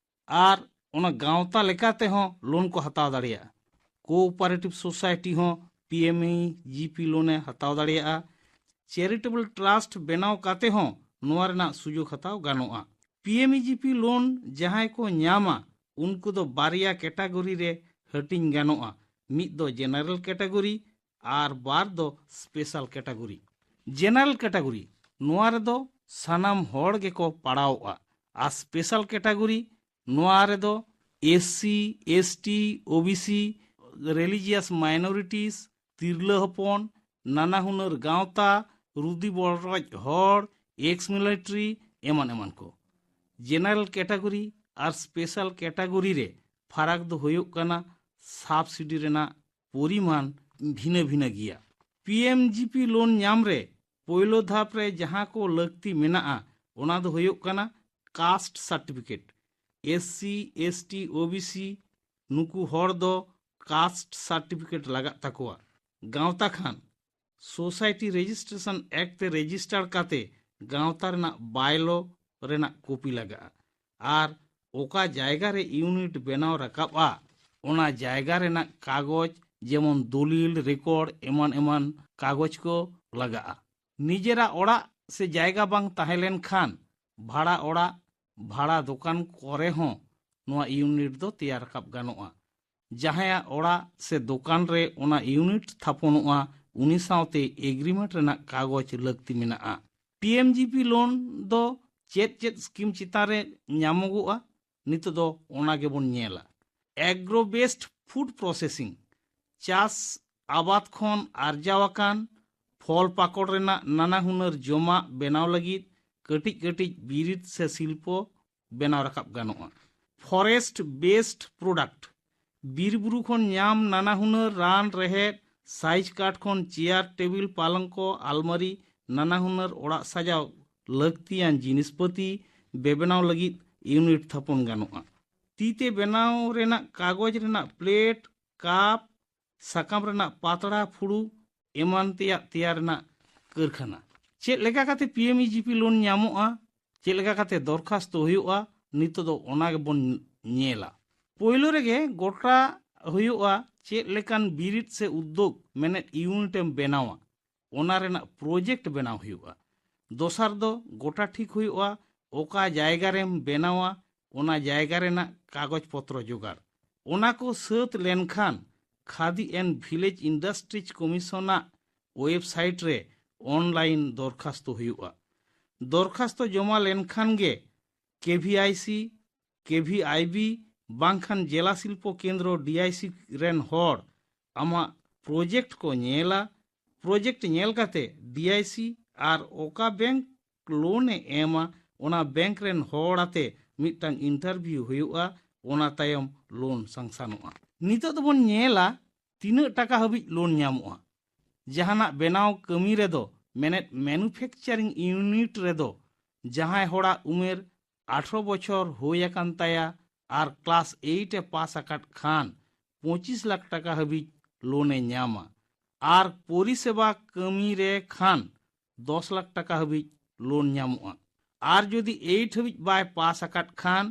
ᱟᱨ ᱚᱱᱟ ᱜᱟᱶᱛᱟ ᱞᱮᱠᱟ ᱛᱮᱦᱚᱸ ᱞᱳᱱ ᱠᱚ ᱦᱟᱛᱟᱣ ᱫᱟᱲᱮᱭᱟᱜᱼᱟ᱾ ᱠᱳᱚᱯᱟᱨᱮᱴᱤᱵᱷ ᱥᱳᱥᱟᱭᱴᱤ ᱦᱚᱸ P M E G P loan ᱮ ᱦᱟᱛᱟᱣ ᱫᱟᱲᱮᱭᱟᱜᱼᱟ᱾ ᱪᱮᱨᱤᱴᱮᱵᱚᱞ ᱴᱨᱟᱥᱴ ᱵᱮᱱᱟᱣ ᱠᱟᱛᱮ ᱦᱚᱸ ᱱᱚᱣᱟ ᱨᱮᱱᱟᱜ ᱥᱩᱡᱳᱜᱽ ᱦᱟᱛᱟᱣ ᱜᱟᱱᱚᱜᱼᱟ᱾ P M E G P loan ᱡᱟᱦᱟᱸᱭ ᱠᱚ ᱧᱟᱢᱟ, ᱩᱱᱠᱩ ᱫᱚ ᱵᱟᱨᱭᱟ ᱠᱮᱴᱟᱜᱚᱨᱤ ᱨᱮ ᱦᱟᱹᱴᱤᱧ ᱜᱟᱱᱚᱜᱼᱟ, ᱢᱤᱫ ᱫᱚ ᱡᱮᱱᱟᱨᱮᱞ ᱠᱮᱴᱟᱜᱚᱨᱤ ᱟᱨ ᱵᱟᱨ ᱫᱚ ᱥᱯᱮᱥᱟᱞ ᱠᱮᱴᱟᱜᱚᱨᱤ᱾ ᱡᱮᱱᱟᱨᱮᱞ ᱠᱮᱴᱟᱜᱚᱨᱤ, ᱱᱚᱣᱟ ᱨᱮᱫᱚ ᱥᱟᱱᱟᱢ ᱦᱚᱲ ᱜᱮᱠᱚ ᱯᱟᱲᱟᱣᱚᱜᱼᱟ᱾ ᱟᱨ ᱥᱯᱮᱥᱟᱞ ᱠᱮᱴᱟᱜᱚᱨᱤ, ᱱᱚᱣᱟ ᱨᱮᱫᱚ S C, S T, O B C, religious minorities, ᱛᱤᱨᱞᱟᱹ ᱦᱚᱯᱚᱱ, ᱱᱟᱱᱟ ᱦᱩᱱᱟᱹᱨ ᱜᱟᱶᱛᱟ, ᱨᱩᱫᱤ ᱵᱚᱲᱨᱚᱡ ᱦᱚᱲ, ᱮᱠᱥ ᱢᱤᱞᱤᱴᱟᱨᱤ, ᱮᱢᱟᱱ ᱮᱢᱟᱱ ᱠᱚ᱾ ᱡᱮᱱᱟᱨᱮᱞ ᱠᱮᱴᱟᱜᱚᱨᱤ ᱟᱨ ᱥᱯᱮᱥᱟᱞ ᱠᱮᱴᱟᱜᱚᱨᱤ ᱨᱮ ᱯᱷᱟᱨᱟᱠ ᱫᱚ ᱦᱩᱭᱩᱜ ᱠᱟᱱᱟ ᱥᱟᱵᱥᱤᱰᱤ ᱨᱮᱱᱟᱜ ᱯᱚᱨᱤᱢᱟᱱ ᱵᱷᱤᱱᱟᱹ ᱵᱷᱤᱱᱟᱹ ᱜᱮᱭᱟ᱾ ᱯᱤ ᱮᱢ ᱡᱤ ᱯᱤ ᱞᱳᱱ ᱧᱟᱢ ᱨᱮ ᱯᱳᱭᱞᱳ ᱫᱷᱟᱯ ᱨᱮ ᱡᱟᱦᱟᱸ ᱠᱚ ᱞᱟᱹᱠᱛᱤ ᱢᱮᱱᱟᱜᱼᱟ, ᱚᱱᱟ ᱫᱚ ᱦᱩᱭᱩᱜ ᱠᱟᱱᱟ caste certificate. S C, S T, O B ᱥᱤ ᱱᱩᱠᱩ ᱦᱚᱲ ᱫᱚ ᱠᱟᱥᱴ ᱥᱟᱨᱴᱤᱯᱷᱤᱠᱮᱴ ᱞᱟᱜᱟᱜ ᱛᱟᱠᱚᱣᱟ᱾ ᱜᱟᱶᱛᱟ ᱠᱷᱟᱱ ᱥᱳᱥᱟᱭᱴᱤ ᱨᱮᱡᱤᱥᱴᱨᱮᱥᱚᱱ ᱮᱠᱴ ᱛᱮ ᱨᱮᱡᱤᱥᱴᱟᱨ ᱠᱟᱛᱮ ᱜᱟᱶᱛᱟ ᱨᱮᱱᱟᱜ ᱵᱟᱭᱞᱚ ᱨᱮᱱᱟᱜ ᱠᱚᱯᱤ ᱞᱟᱜᱟᱜᱼᱟ᱾ ᱟᱨ ᱚᱠᱟ ᱡᱟᱭᱜᱟ ᱨᱮ ᱤᱭᱩᱱᱤᱴ ᱵᱮᱱᱟᱣ ᱨᱟᱠᱟᱵᱼᱟ, ᱚᱱᱟ ᱡᱟᱭᱜᱟ ᱨᱮᱱᱟᱜ ᱠᱟᱜᱚᱡᱽ, ᱡᱮᱢᱚᱱ ᱫᱚᱞᱤᱞ, ᱨᱮᱠᱚᱨᱰ, ᱮᱢᱟᱱ ᱮᱢᱟᱱ ᱠᱟᱜᱚᱡᱽ ᱠᱚ ᱞᱟᱜᱟᱜᱼᱟ᱾ ᱱᱤᱡᱮᱨᱟᱜ ᱚᱲᱟᱜ ᱥᱮ ᱡᱟᱭᱜᱟ ᱵᱟᱝ ᱛᱟᱦᱮᱸ ᱞᱮᱱ ᱠᱷᱟᱱ ᱵᱷᱟᱲᱟ ᱚᱲᱟᱜ, ᱵᱷᱟᱲᱟ ᱫᱚᱠᱟᱱ ᱠᱚᱨᱮ ᱦᱚᱸ ᱱᱚᱣᱟ ᱤᱭᱩᱱᱤᱴ ᱫᱚ ᱛᱮᱭᱟᱨ ᱨᱟᱠᱟᱵ ᱜᱟᱱᱚᱜᱼᱟ᱾ ᱡᱟᱦᱟᱸᱭᱟᱜ ᱚᱲᱟᱜ ᱥᱮ ᱫᱚᱠᱟᱱ ᱨᱮ ᱚᱱᱟ ᱤᱭᱩᱱᱤᱴ ᱛᱷᱟᱯᱚᱱᱚᱜᱼᱟ, ᱩᱱᱤ ᱥᱟᱶᱛᱮ ᱮᱜᱽᱨᱤᱢᱮᱱᱴ ᱨᱮᱱᱟᱜ ᱠᱟᱜᱚᱡᱽ ᱞᱟᱹᱠᱛᱤ ᱢᱮᱱᱟᱜᱼᱟ᱾ ᱯᱤ ᱮᱢ ᱡᱤ ᱯᱤ ᱞᱳᱱ ᱫᱚ ᱪᱮᱫ ᱪᱮᱫ ᱥᱠᱤᱢ ᱪᱮᱛᱟᱱ ᱨᱮ ᱧᱟᱢᱚᱜᱚᱜᱼᱟ, ᱱᱤᱛᱚᱜ ᱫᱚ ᱚᱱᱟ ᱜᱮᱵᱚᱱ ᱧᱮᱞᱟ᱾ ᱮᱜᱽᱨᱳ ᱵᱮᱥᱰ ᱯᱷᱩᱰ ᱯᱨᱚᱥᱮᱥᱤᱝ, ᱪᱟᱥ ᱟᱵᱟᱫ ᱠᱷᱚᱱ ᱟᱨᱡᱟᱣ ᱟᱠᱟᱱ ᱯᱷᱚᱞ ᱯᱟᱠᱚᱲ ᱨᱮᱱᱟᱜ ᱱᱟᱱᱟ ᱦᱩᱱᱟᱹᱨ ᱡᱚᱢᱟᱜ ᱵᱮᱱᱟᱣ ᱞᱟᱹᱜᱤᱫ ᱠᱟᱹᱴᱤᱡ ᱠᱟᱹᱴᱤᱡ ᱵᱤᱨᱤᱫ ᱥᱮ ᱥᱤᱞᱯᱚ ᱵᱮᱱᱟᱣ ᱨᱟᱠᱟᱵ ᱜᱟᱱᱚᱜᱼᱟ᱾ ᱯᱷᱚᱨᱮᱥᱴ ᱵᱮᱥᱰ ᱯᱨᱚᱰᱟᱠᱴ, ᱵᱤᱨ ᱵᱩᱨᱩ ᱠᱷᱚᱱ ᱧᱟᱢ ᱱᱟᱱᱟ ᱦᱩᱱᱟᱹᱨ ᱨᱟᱱ ᱨᱮᱦᱮᱫ, ᱥᱟᱭᱤᱡ ᱠᱟᱴ ᱠᱷᱚᱱ ᱪᱮᱭᱟᱨ, ᱴᱮᱵᱤᱞ, ᱯᱟᱞᱚᱝᱠᱚ, ᱟᱞᱢᱟᱨᱤ, ᱱᱟᱱᱟ ᱦᱩᱱᱟᱹᱨ ᱚᱲᱟᱜ ᱥᱟᱡᱟᱣ ᱞᱟᱹᱠᱛᱤᱭᱟᱱ ᱡᱤᱱᱤᱥᱯᱟᱹᱛᱤ ᱵᱮᱵᱮᱱᱟᱣ ᱞᱟᱹᱜᱤᱫ ᱤᱭᱩᱱᱤᱴ ᱛᱷᱟᱯᱚᱱ ᱜᱟᱱᱚᱜᱼᱟ᱾ ᱛᱤ ᱛᱮ ᱵᱮᱱᱟᱣ ᱨᱮᱱᱟᱜ ᱠᱟᱜᱚᱡᱽ ᱨᱮᱱᱟᱜ ᱯᱞᱮᱴ, ᱠᱟᱯ, ᱥᱟᱠᱟᱢ ᱨᱮᱱᱟᱜ ᱯᱟᱛᱲᱟ, ᱯᱷᱩᱲᱩᱜ ᱮᱢᱟᱱ ᱛᱮᱭᱟᱜ ᱛᱮᱭᱟᱨ ᱨᱮᱱᱟᱜ ᱠᱟᱹᱨᱠᱷᱟᱱᱟ᱾ ᱪᱮᱫ ᱞᱮᱠᱟ ᱠᱟᱛᱮ P M E G P loan ᱧᱟᱢᱚᱜᱼᱟ, ᱪᱮᱫ ᱞᱮᱠᱟ ᱠᱟᱛᱮ ᱫᱚᱨᱠᱷᱟᱥᱛᱚ ᱦᱩᱭᱩᱜᱼᱟ, ᱱᱤᱛᱚᱜ ᱫᱚ ᱚᱱᱟ ᱜᱮᱵᱚᱱ ᱧᱮᱞᱟ᱾ ᱯᱳᱭᱞᱳ ᱨᱮᱜᱮ ᱜᱚᱴᱟ ᱦᱩᱭᱩᱜᱼᱟ ᱪᱮᱫ ᱞᱮᱠᱟᱱ ᱵᱤᱨᱤᱫ ᱥᱮ ᱩᱫᱽᱫᱳᱜᱽ ᱢᱮᱱᱮᱫ ᱤᱭᱩᱱᱤᱴ ᱮᱢ ᱵᱮᱱᱟᱣᱟ, ᱚᱱᱟ ᱨᱮᱱᱟᱜ ᱯᱨᱚᱡᱮᱠᱴ ᱵᱮᱱᱟᱣ ᱦᱩᱭᱩᱜᱼᱟ᱾ ᱫᱚᱥᱟᱨ ᱫᱚ ᱜᱚᱴᱟ ᱴᱷᱤᱠ ᱦᱩᱭᱩᱜᱼᱟ ᱚᱠᱟ ᱡᱟᱭᱜᱟ ᱨᱮᱢ ᱵᱮᱱᱟᱣᱟ, ᱚᱱᱟ ᱡᱟᱭᱜᱟ ᱨᱮᱱᱟᱜ ᱠᱟᱜᱚᱡᱽ ᱯᱚᱛᱨᱚ ᱡᱚᱜᱟᱲ᱾ ᱚᱱᱟ ᱠᱚ ᱥᱟᱹᱛ ᱞᱮᱱᱠᱷᱟᱱ ᱠᱷᱟᱫᱤ ᱮᱱᱰ ᱵᱷᱤᱞᱮᱡᱽ ᱤᱱᱰᱟᱥᱴᱨᱤᱡᱽ ᱠᱚᱢᱤᱥᱚᱱᱟᱜ ᱳᱭᱮᱵᱥᱟᱭᱤᱴ ᱨᱮ ᱚᱱᱞᱟᱭᱤᱱ ᱫᱚᱨᱠᱷᱟᱥᱛᱚ ᱦᱩᱭᱩᱜᱼᱟ᱾ ᱫᱚᱨᱠᱷᱟᱥᱛᱚ ᱡᱚᱢᱟ ᱞᱮᱱᱠᱷᱟᱱ ᱜᱮ ᱠᱮ ᱵᱷᱤ ᱟᱭ ᱥᱤ, ᱠᱮ ᱵᱷᱤ ᱟᱭ ᱵᱤ ᱵᱟᱝᱠᱷᱟᱱ ᱡᱮᱞᱟ ᱥᱤᱞᱯᱚ ᱠᱮᱱᱫᱨᱚ, ᱰᱤ ᱟᱭ ᱥᱤ ᱨᱮᱱ ᱦᱚᱲ ᱟᱢᱟᱜ ᱯᱨᱚᱡᱮᱠᱴ ᱠᱚ ᱧᱮᱞᱟ᱾ ᱯᱨᱚᱡᱮᱠᱴ ᱧᱮᱞ ᱠᱟᱛᱮ ᱰᱤ ᱟᱭ ᱥᱤ ᱟᱨ ᱚᱠᱟ ᱵᱮᱝᱠ ᱞᱳᱱ ᱮ ᱮᱢᱟ, ᱚᱱᱟ ᱵᱮᱝᱠ ᱨᱮᱱ ᱦᱚᱲ ᱟᱛᱮ ᱢᱤᱫᱴᱟᱝ ᱤᱱᱴᱟᱨᱵᱷᱤᱭᱩ ᱦᱩᱭᱩᱜᱼᱟ᱾ ᱚᱱᱟ ᱛᱟᱭᱚᱢ ᱞᱳᱱ ᱥᱟᱝᱥᱟᱱᱚᱜᱼᱟ᱾ ᱱᱤᱛᱚᱜ ᱫᱚᱵᱚᱱ ᱧᱮᱞᱟ ᱛᱤᱱᱟᱹᱜ ᱴᱟᱠᱟ ᱦᱟᱹᱵᱤᱡ ᱞᱳᱱ ᱧᱟᱢᱚᱜᱼᱟ᱾ ᱡᱟᱦᱟᱱᱟᱜ ᱵᱮᱱᱟᱣ ᱠᱟᱹᱢᱤ ᱨᱮᱫᱚ, ᱢᱮᱱᱮᱫ ᱢᱮᱱᱩᱯᱷᱮᱠᱪᱟᱨᱤᱝ ᱤᱭᱩᱱᱤᱴ ᱨᱮᱫᱚ, ᱡᱟᱦᱟᱸᱭ ᱦᱚᱲᱟᱜ ᱩᱢᱮᱨ ᱟᱴᱷᱨᱚ ᱵᱚᱪᱷᱚᱨ ᱦᱩᱭ ᱟᱠᱟᱱ ᱛᱟᱭᱟ ᱟᱨ ᱠᱞᱟᱥ ᱮᱭᱤᱴ ᱮ ᱯᱟᱥ ᱟᱠᱟᱫ ᱠᱷᱟᱱ, ᱯᱚᱸᱪᱤᱥ ᱞᱟᱠᱷ ᱴᱟᱠᱟ ᱦᱟᱹᱵᱤᱡ ᱞᱳᱱ ᱮ ᱧᱟᱢᱟ᱾ ᱟᱨ ᱯᱚᱨᱤᱥᱮᱵᱟ ᱠᱟᱹᱢᱤ ᱨᱮ ᱠᱷᱟᱱ, ᱫᱚᱥ ᱞᱟᱠᱷ ᱴᱟᱠᱟ ᱦᱟᱹᱵᱤᱡ ᱞᱳᱱ ᱧᱟᱢᱚᱜᱼᱟ᱾ ᱟᱨ ᱡᱩᱫᱤ ᱮᱭᱤᱴ ᱦᱟᱹᱵᱤᱡ ᱵᱟᱭ ᱯᱟᱥ ᱟᱠᱟᱫ ᱠᱷᱟᱱ,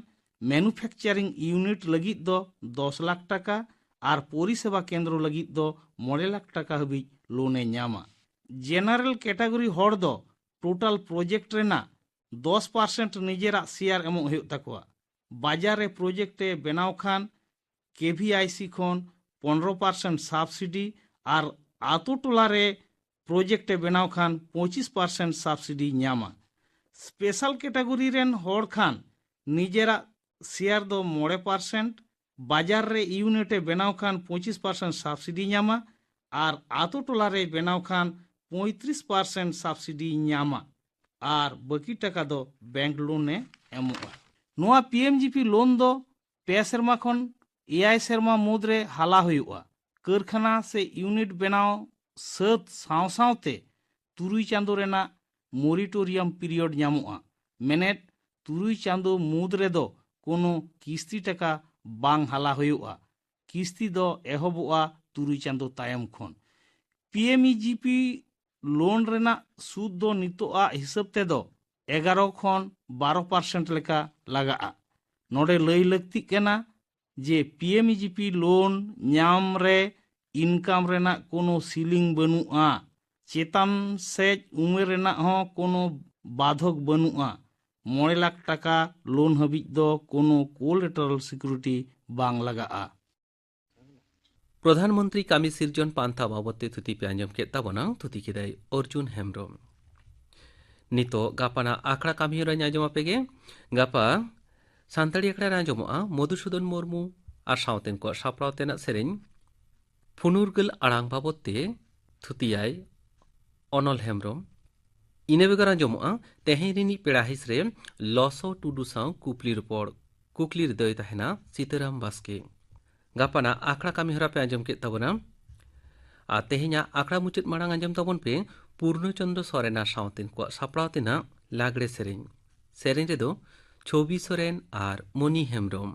ᱢᱮᱱᱩᱯᱷᱮᱠᱪᱟᱨᱤᱝ ᱤᱭᱩᱱᱤᱴ ᱞᱟᱹᱜᱤᱫ ᱫᱚ ᱫᱚᱥ ᱞᱟᱠᱷ ᱴᱟᱠᱟ ᱟᱨ ᱯᱚᱨᱤᱥᱮᱵᱟ ᱠᱮᱱᱫᱨᱚ ᱞᱟᱹᱜᱤᱫ ᱫᱚ ᱢᱚᱬᱮ ᱞᱟᱠᱷ ᱴᱟᱠᱟ ᱦᱟᱹᱵᱤᱡ ᱞᱳᱱ ᱮ ᱧᱟᱢᱟ᱾ ᱡᱮᱱᱟᱨᱮᱞ ᱠᱮᱴᱟᱜᱚᱨᱤ ᱦᱚᱲ ᱫᱚ ᱴᱳᱴᱟᱞ ᱯᱨᱚᱡᱮᱠᱴ ᱨᱮᱱᱟᱜ ᱫᱚᱥ ᱯᱟᱨᱥᱮᱱᱴ ᱱᱤᱡᱮᱨᱟᱜ ᱥᱮᱭᱟᱨ ᱮᱢᱚᱜ ᱦᱩᱭᱩᱜ ᱛᱟᱠᱚᱣᱟ᱾ ᱵᱟᱡᱟᱨ ᱨᱮ ᱯᱨᱚᱡᱮᱠᱴ ᱮ ᱵᱮᱱᱟᱣ ᱠᱷᱟᱱ, ᱠᱮ ᱵᱷᱤ ᱟᱭ ᱥᱤ ᱠᱷᱚᱱ ᱯᱚᱱᱨᱚ ᱯᱟᱨᱥᱮᱱᱴ ᱥᱟᱵᱥᱤᱰᱤ ᱟᱨ ᱟᱛᱳ ᱴᱚᱞᱟ ᱨᱮ ᱯᱨᱚᱡᱮᱠᱴ ᱮ ᱵᱮᱱᱟᱣ ᱠᱷᱟᱱ ᱯᱚᱸᱪᱤᱥ ᱯᱟᱨᱥᱮᱱᱴ ᱥᱟᱵᱥᱤᱰᱤ ᱧᱟᱢᱟ᱾ ᱥᱯᱮᱥᱟᱞ ᱠᱮᱴᱟᱜᱚᱨᱤ ᱨᱮᱱ ᱦᱚᱲ ᱠᱷᱟᱱ ᱱᱤᱡᱮᱨᱟᱜ ᱥᱮᱭᱟᱨ ᱫᱚ ᱢᱚᱬᱮ ᱯᱟᱨᱥᱮᱱᱴ, ᱵᱟᱡᱟᱨ ᱨᱮ ᱤᱭᱩᱱᱤᱴ ᱮ ᱵᱮᱱᱟᱣ ᱠᱷᱟᱱ ᱯᱚᱸᱪᱤᱥ ᱯᱟᱨᱥᱮᱱᱴ ᱥᱟᱵᱥᱤᱰᱤ ᱧᱟᱢᱟ ᱟᱨ ᱟᱛᱳ ᱴᱚᱞᱟ ᱨᱮᱭ ᱵᱮᱱᱟᱣ ᱠᱷᱟᱱ ᱯᱚᱸᱭᱛᱨᱤᱥ ᱯᱟᱨᱥᱮᱱᱴ ᱥᱟᱵᱥᱤᱰᱤ ᱧᱟᱢᱟ᱾ ᱟᱨ ᱵᱟᱹᱠᱤ ᱴᱟᱠᱟ ᱫᱚ ᱵᱮᱝᱠ ᱞᱳᱱ ᱮ ᱮᱢᱚᱜᱼᱟ᱾ ᱱᱚᱣᱟ ᱯᱤ ᱮᱢ ᱡᱤ ᱯᱤ ᱞᱳᱱ ᱫᱚ ᱯᱮ ᱥᱮᱨᱢᱟ ᱠᱷᱚᱱ ᱮᱭᱟᱭ ᱥᱮᱨᱢᱟ ᱢᱩᱫᱽᱨᱮ ᱦᱟᱞᱟ ᱦᱩᱭᱩᱜᱼᱟ᱾ ᱠᱟᱹᱨᱠᱷᱟᱱᱟ ᱥᱮ ᱤᱭᱩᱱᱤᱴ ᱵᱮᱱᱟᱣ ᱥᱟᱹᱛ ᱥᱟᱶ ᱥᱟᱶᱛᱮ ᱛᱩᱨᱩᱭ ᱪᱟᱸᱫᱳ ᱨᱮᱱᱟᱜ ᱢᱚᱨᱤᱴᱳᱨᱤᱭᱟᱢ ᱯᱤᱨᱤᱭᱚᱰ ᱧᱟᱢᱚᱜᱼᱟ᱾ ᱢᱮᱱᱮᱫ, ᱛᱩᱨᱩᱭ ᱪᱟᱸᱫᱳ ᱢᱩᱫᱽ ᱨᱮᱫᱚ ᱠᱳᱱᱳ ᱠᱤᱥᱛᱤ ᱴᱟᱠᱟ ᱵᱟᱝ ᱦᱟᱞᱟ ᱦᱩᱭᱩᱜᱼᱟ᱾ ᱠᱤᱥᱛᱤ ᱫᱚ ᱮᱦᱚᱵᱚᱜᱼᱟ ᱛᱩᱨᱩᱭ ᱪᱟᱸᱫᱳ ᱛᱟᱭᱚᱢ ᱠᱷᱚᱱ᱾ P M E G P loan ᱨᱮᱱᱟᱜ ᱥᱩᱫ ᱫᱚ ᱱᱤᱛᱚᱜ ᱟᱜ ᱦᱤᱥᱟᱹᱵ ᱛᱮᱫᱚ ᱮᱜᱟᱨᱚ ᱠᱷᱚᱱ ᱵᱟᱨᱚ ᱯᱟᱨᱥᱮᱱᱴ ᱞᱮᱠᱟ ᱞᱟᱜᱟᱜᱼᱟ᱾ ᱱᱚᱰᱮ ᱞᱟᱹᱭ ᱞᱟᱹᱠᱛᱤᱜ ᱠᱟᱱᱟ ᱡᱮ P M E G P loan ᱧᱟᱢ ᱨᱮ ᱤᱱᱠᱟᱢ ᱨᱮᱱᱟᱜ ᱠᱳᱱᱳ ᱥᱤᱞᱤᱝ ᱵᱟᱹᱱᱩᱜᱼᱟ᱾ ᱪᱮᱛᱟᱱ ᱥᱮᱡ ᱩᱢᱮᱨ ᱨᱮᱱᱟᱜ ᱦᱚᱸ ᱠᱳᱱᱳ ᱵᱟᱫᱷᱚᱠ ᱵᱟᱹᱱᱩᱜᱼᱟ᱾ ᱢᱚᱬᱮ ᱞᱟᱠᱷ ᱴᱟᱠᱟ ᱞᱳᱱ ᱦᱟᱹᱵᱤᱡ ᱫᱚ ᱠᱳᱱᱳ ᱠᱳᱞᱮᱴᱟᱨᱟᱞ ᱥᱤᱠᱩᱨᱤᱴᱤ ᱵᱟᱝ ᱞᱟᱜᱟᱜᱼᱟ᱾ ᱯᱨᱚᱫᱷᱟᱱ ᱢᱚᱱᱛᱨᱤ ᱠᱟᱹᱢᱤ ᱥᱤᱨᱡᱚᱱ ᱯᱟᱱᱛᱷᱟ ᱵᱟᱵᱚᱫ ᱛᱮ ᱛᱷᱩᱛᱤ ᱯᱮ ᱟᱸᱡᱚᱢ ᱠᱮᱫ ᱛᱟᱵᱚᱱᱟ᱾ ᱛᱷᱩᱛᱤ ᱠᱮᱫᱟᱭ ᱚᱨᱡᱩᱱ ᱦᱮᱢᱵᱨᱚᱢ᱾ ᱱᱤᱛᱚᱜ ᱜᱟᱯᱟᱱᱟᱜ ᱟᱠᱷᱲᱟ ᱠᱟᱹᱢᱤ ᱦᱚᱨᱟᱧ ᱟᱸᱡᱚᱢ ᱟᱯᱮ ᱜᱮ᱾ ᱜᱟᱯᱟ ᱥᱟᱱᱛᱟᱲᱤ ᱟᱠᱷᱲᱟ ᱨᱮ ᱟᱸᱡᱚᱢᱚᱜᱼᱟ ᱢᱚᱫᱷᱩᱥᱩᱫᱚᱱ ᱢᱩᱨᱢᱩ ᱟᱨ ᱥᱟᱶᱛᱮᱱ ᱠᱚᱣᱟᱜ ᱥᱟᱯᱲᱟᱣ ᱛᱮᱱᱟᱜ ᱥᱮᱨᱮᱧ ᱯᱷᱩᱱᱩᱨᱜᱟᱹᱞ ᱟᱲᱟᱝ ᱵᱟᱵᱚᱫ ᱛᱮ ᱛᱷᱩᱛᱤᱭᱟᱭ ᱚᱱᱚᱞ ᱦᱮᱢᱵᱨᱚᱢ᱾ ᱤᱱᱟᱹ ᱵᱮᱜᱚᱨ ᱟᱸᱡᱚᱢᱚᱜᱼᱟ ᱛᱮᱦᱮᱧ ᱨᱤᱱᱤᱡ ᱯᱮᱲᱟ ᱦᱤᱸᱥ ᱨᱮ ᱞᱚᱥᱚ ᱴᱩᱰᱩ ᱥᱟᱶ ᱠᱩᱯᱞᱤ ᱨᱚᱯᱚᱲ, ᱠᱩᱠᱞᱤ ᱨᱮᱫᱚᱭ ᱛᱟᱦᱮᱱᱟ ᱥᱤᱛᱟᱹᱨᱟᱢ ᱵᱟᱥᱠᱮ᱾ ᱜᱟᱯᱟᱱᱟᱜ ᱟᱠᱷᱲᱟ ᱠᱟᱹᱢᱤᱦᱚᱨᱟ ᱯᱮ ᱟᱸᱡᱚᱢ ᱠᱮᱫ ᱛᱟᱵᱚᱱᱟ᱾ ᱟᱨ ᱛᱮᱦᱮᱧᱟᱜ ᱟᱠᱷᱲᱟ ᱢᱩᱪᱟᱹᱫ ᱢᱟᱲᱟᱝ ᱟᱸᱡᱚᱢ ᱛᱟᱵᱚᱱ ᱯᱮ ᱯᱩᱨᱱᱚᱪᱚᱱᱫᱨᱚ ᱥᱚᱨᱮᱱᱟᱜ ᱥᱟᱶᱛᱮᱱ ᱠᱚᱣᱟᱜ ᱥᱟᱯᱲᱟᱣ ᱛᱮᱱᱟᱜ ᱞᱟᱜᱽᱲᱮ ᱥᱮᱨᱮᱧ᱾ ᱥᱮᱨᱮᱧ ᱨᱮᱫᱚ ᱪᱷᱚᱵᱤ ᱥᱚᱨᱮᱱ ᱟᱨ ᱢᱚᱱᱤ ᱦᱮᱢᱵᱽᱨᱚᱢ᱾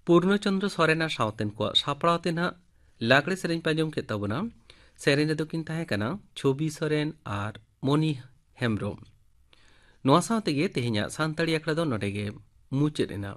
ᱯᱩᱨᱱᱚ ᱪᱚᱱᱫᱨᱚ ᱥᱚᱨᱮᱱ ᱟᱨ ᱥᱟᱶᱛᱮᱱ ᱠᱚᱣᱟᱜ ᱥᱟᱯᱲᱟᱣ ᱛᱮ ᱱᱟᱦᱟᱜ ᱞᱟᱜᱽᱲᱮ ᱥᱮᱨᱮᱧ ᱯᱮ ᱟᱸᱡᱚᱢ ᱠᱮᱫ ᱛᱟᱵᱚᱱᱟ᱾ ᱥᱮᱨᱮᱧ ᱨᱮᱫᱚ ᱠᱤᱱ ᱛᱟᱦᱮᱸ ᱠᱟᱱᱟ ᱪᱷᱚᱵᱤ ᱥᱚᱨᱮᱱ ᱟᱨ ᱢᱚᱱᱤ ᱦᱮᱢᱵᱨᱚᱢ᱾ ᱱᱚᱣᱟ ᱥᱟᱶ ᱛᱮᱜᱮ ᱛᱮᱦᱮᱧᱟᱜ ᱥᱟᱱᱛᱟᱲᱤ ᱟᱠᱷᱲᱟ ᱫᱚ ᱱᱚᱰᱮ ᱜᱮ ᱢᱩᱪᱟᱹᱫ ᱮᱱᱟ᱾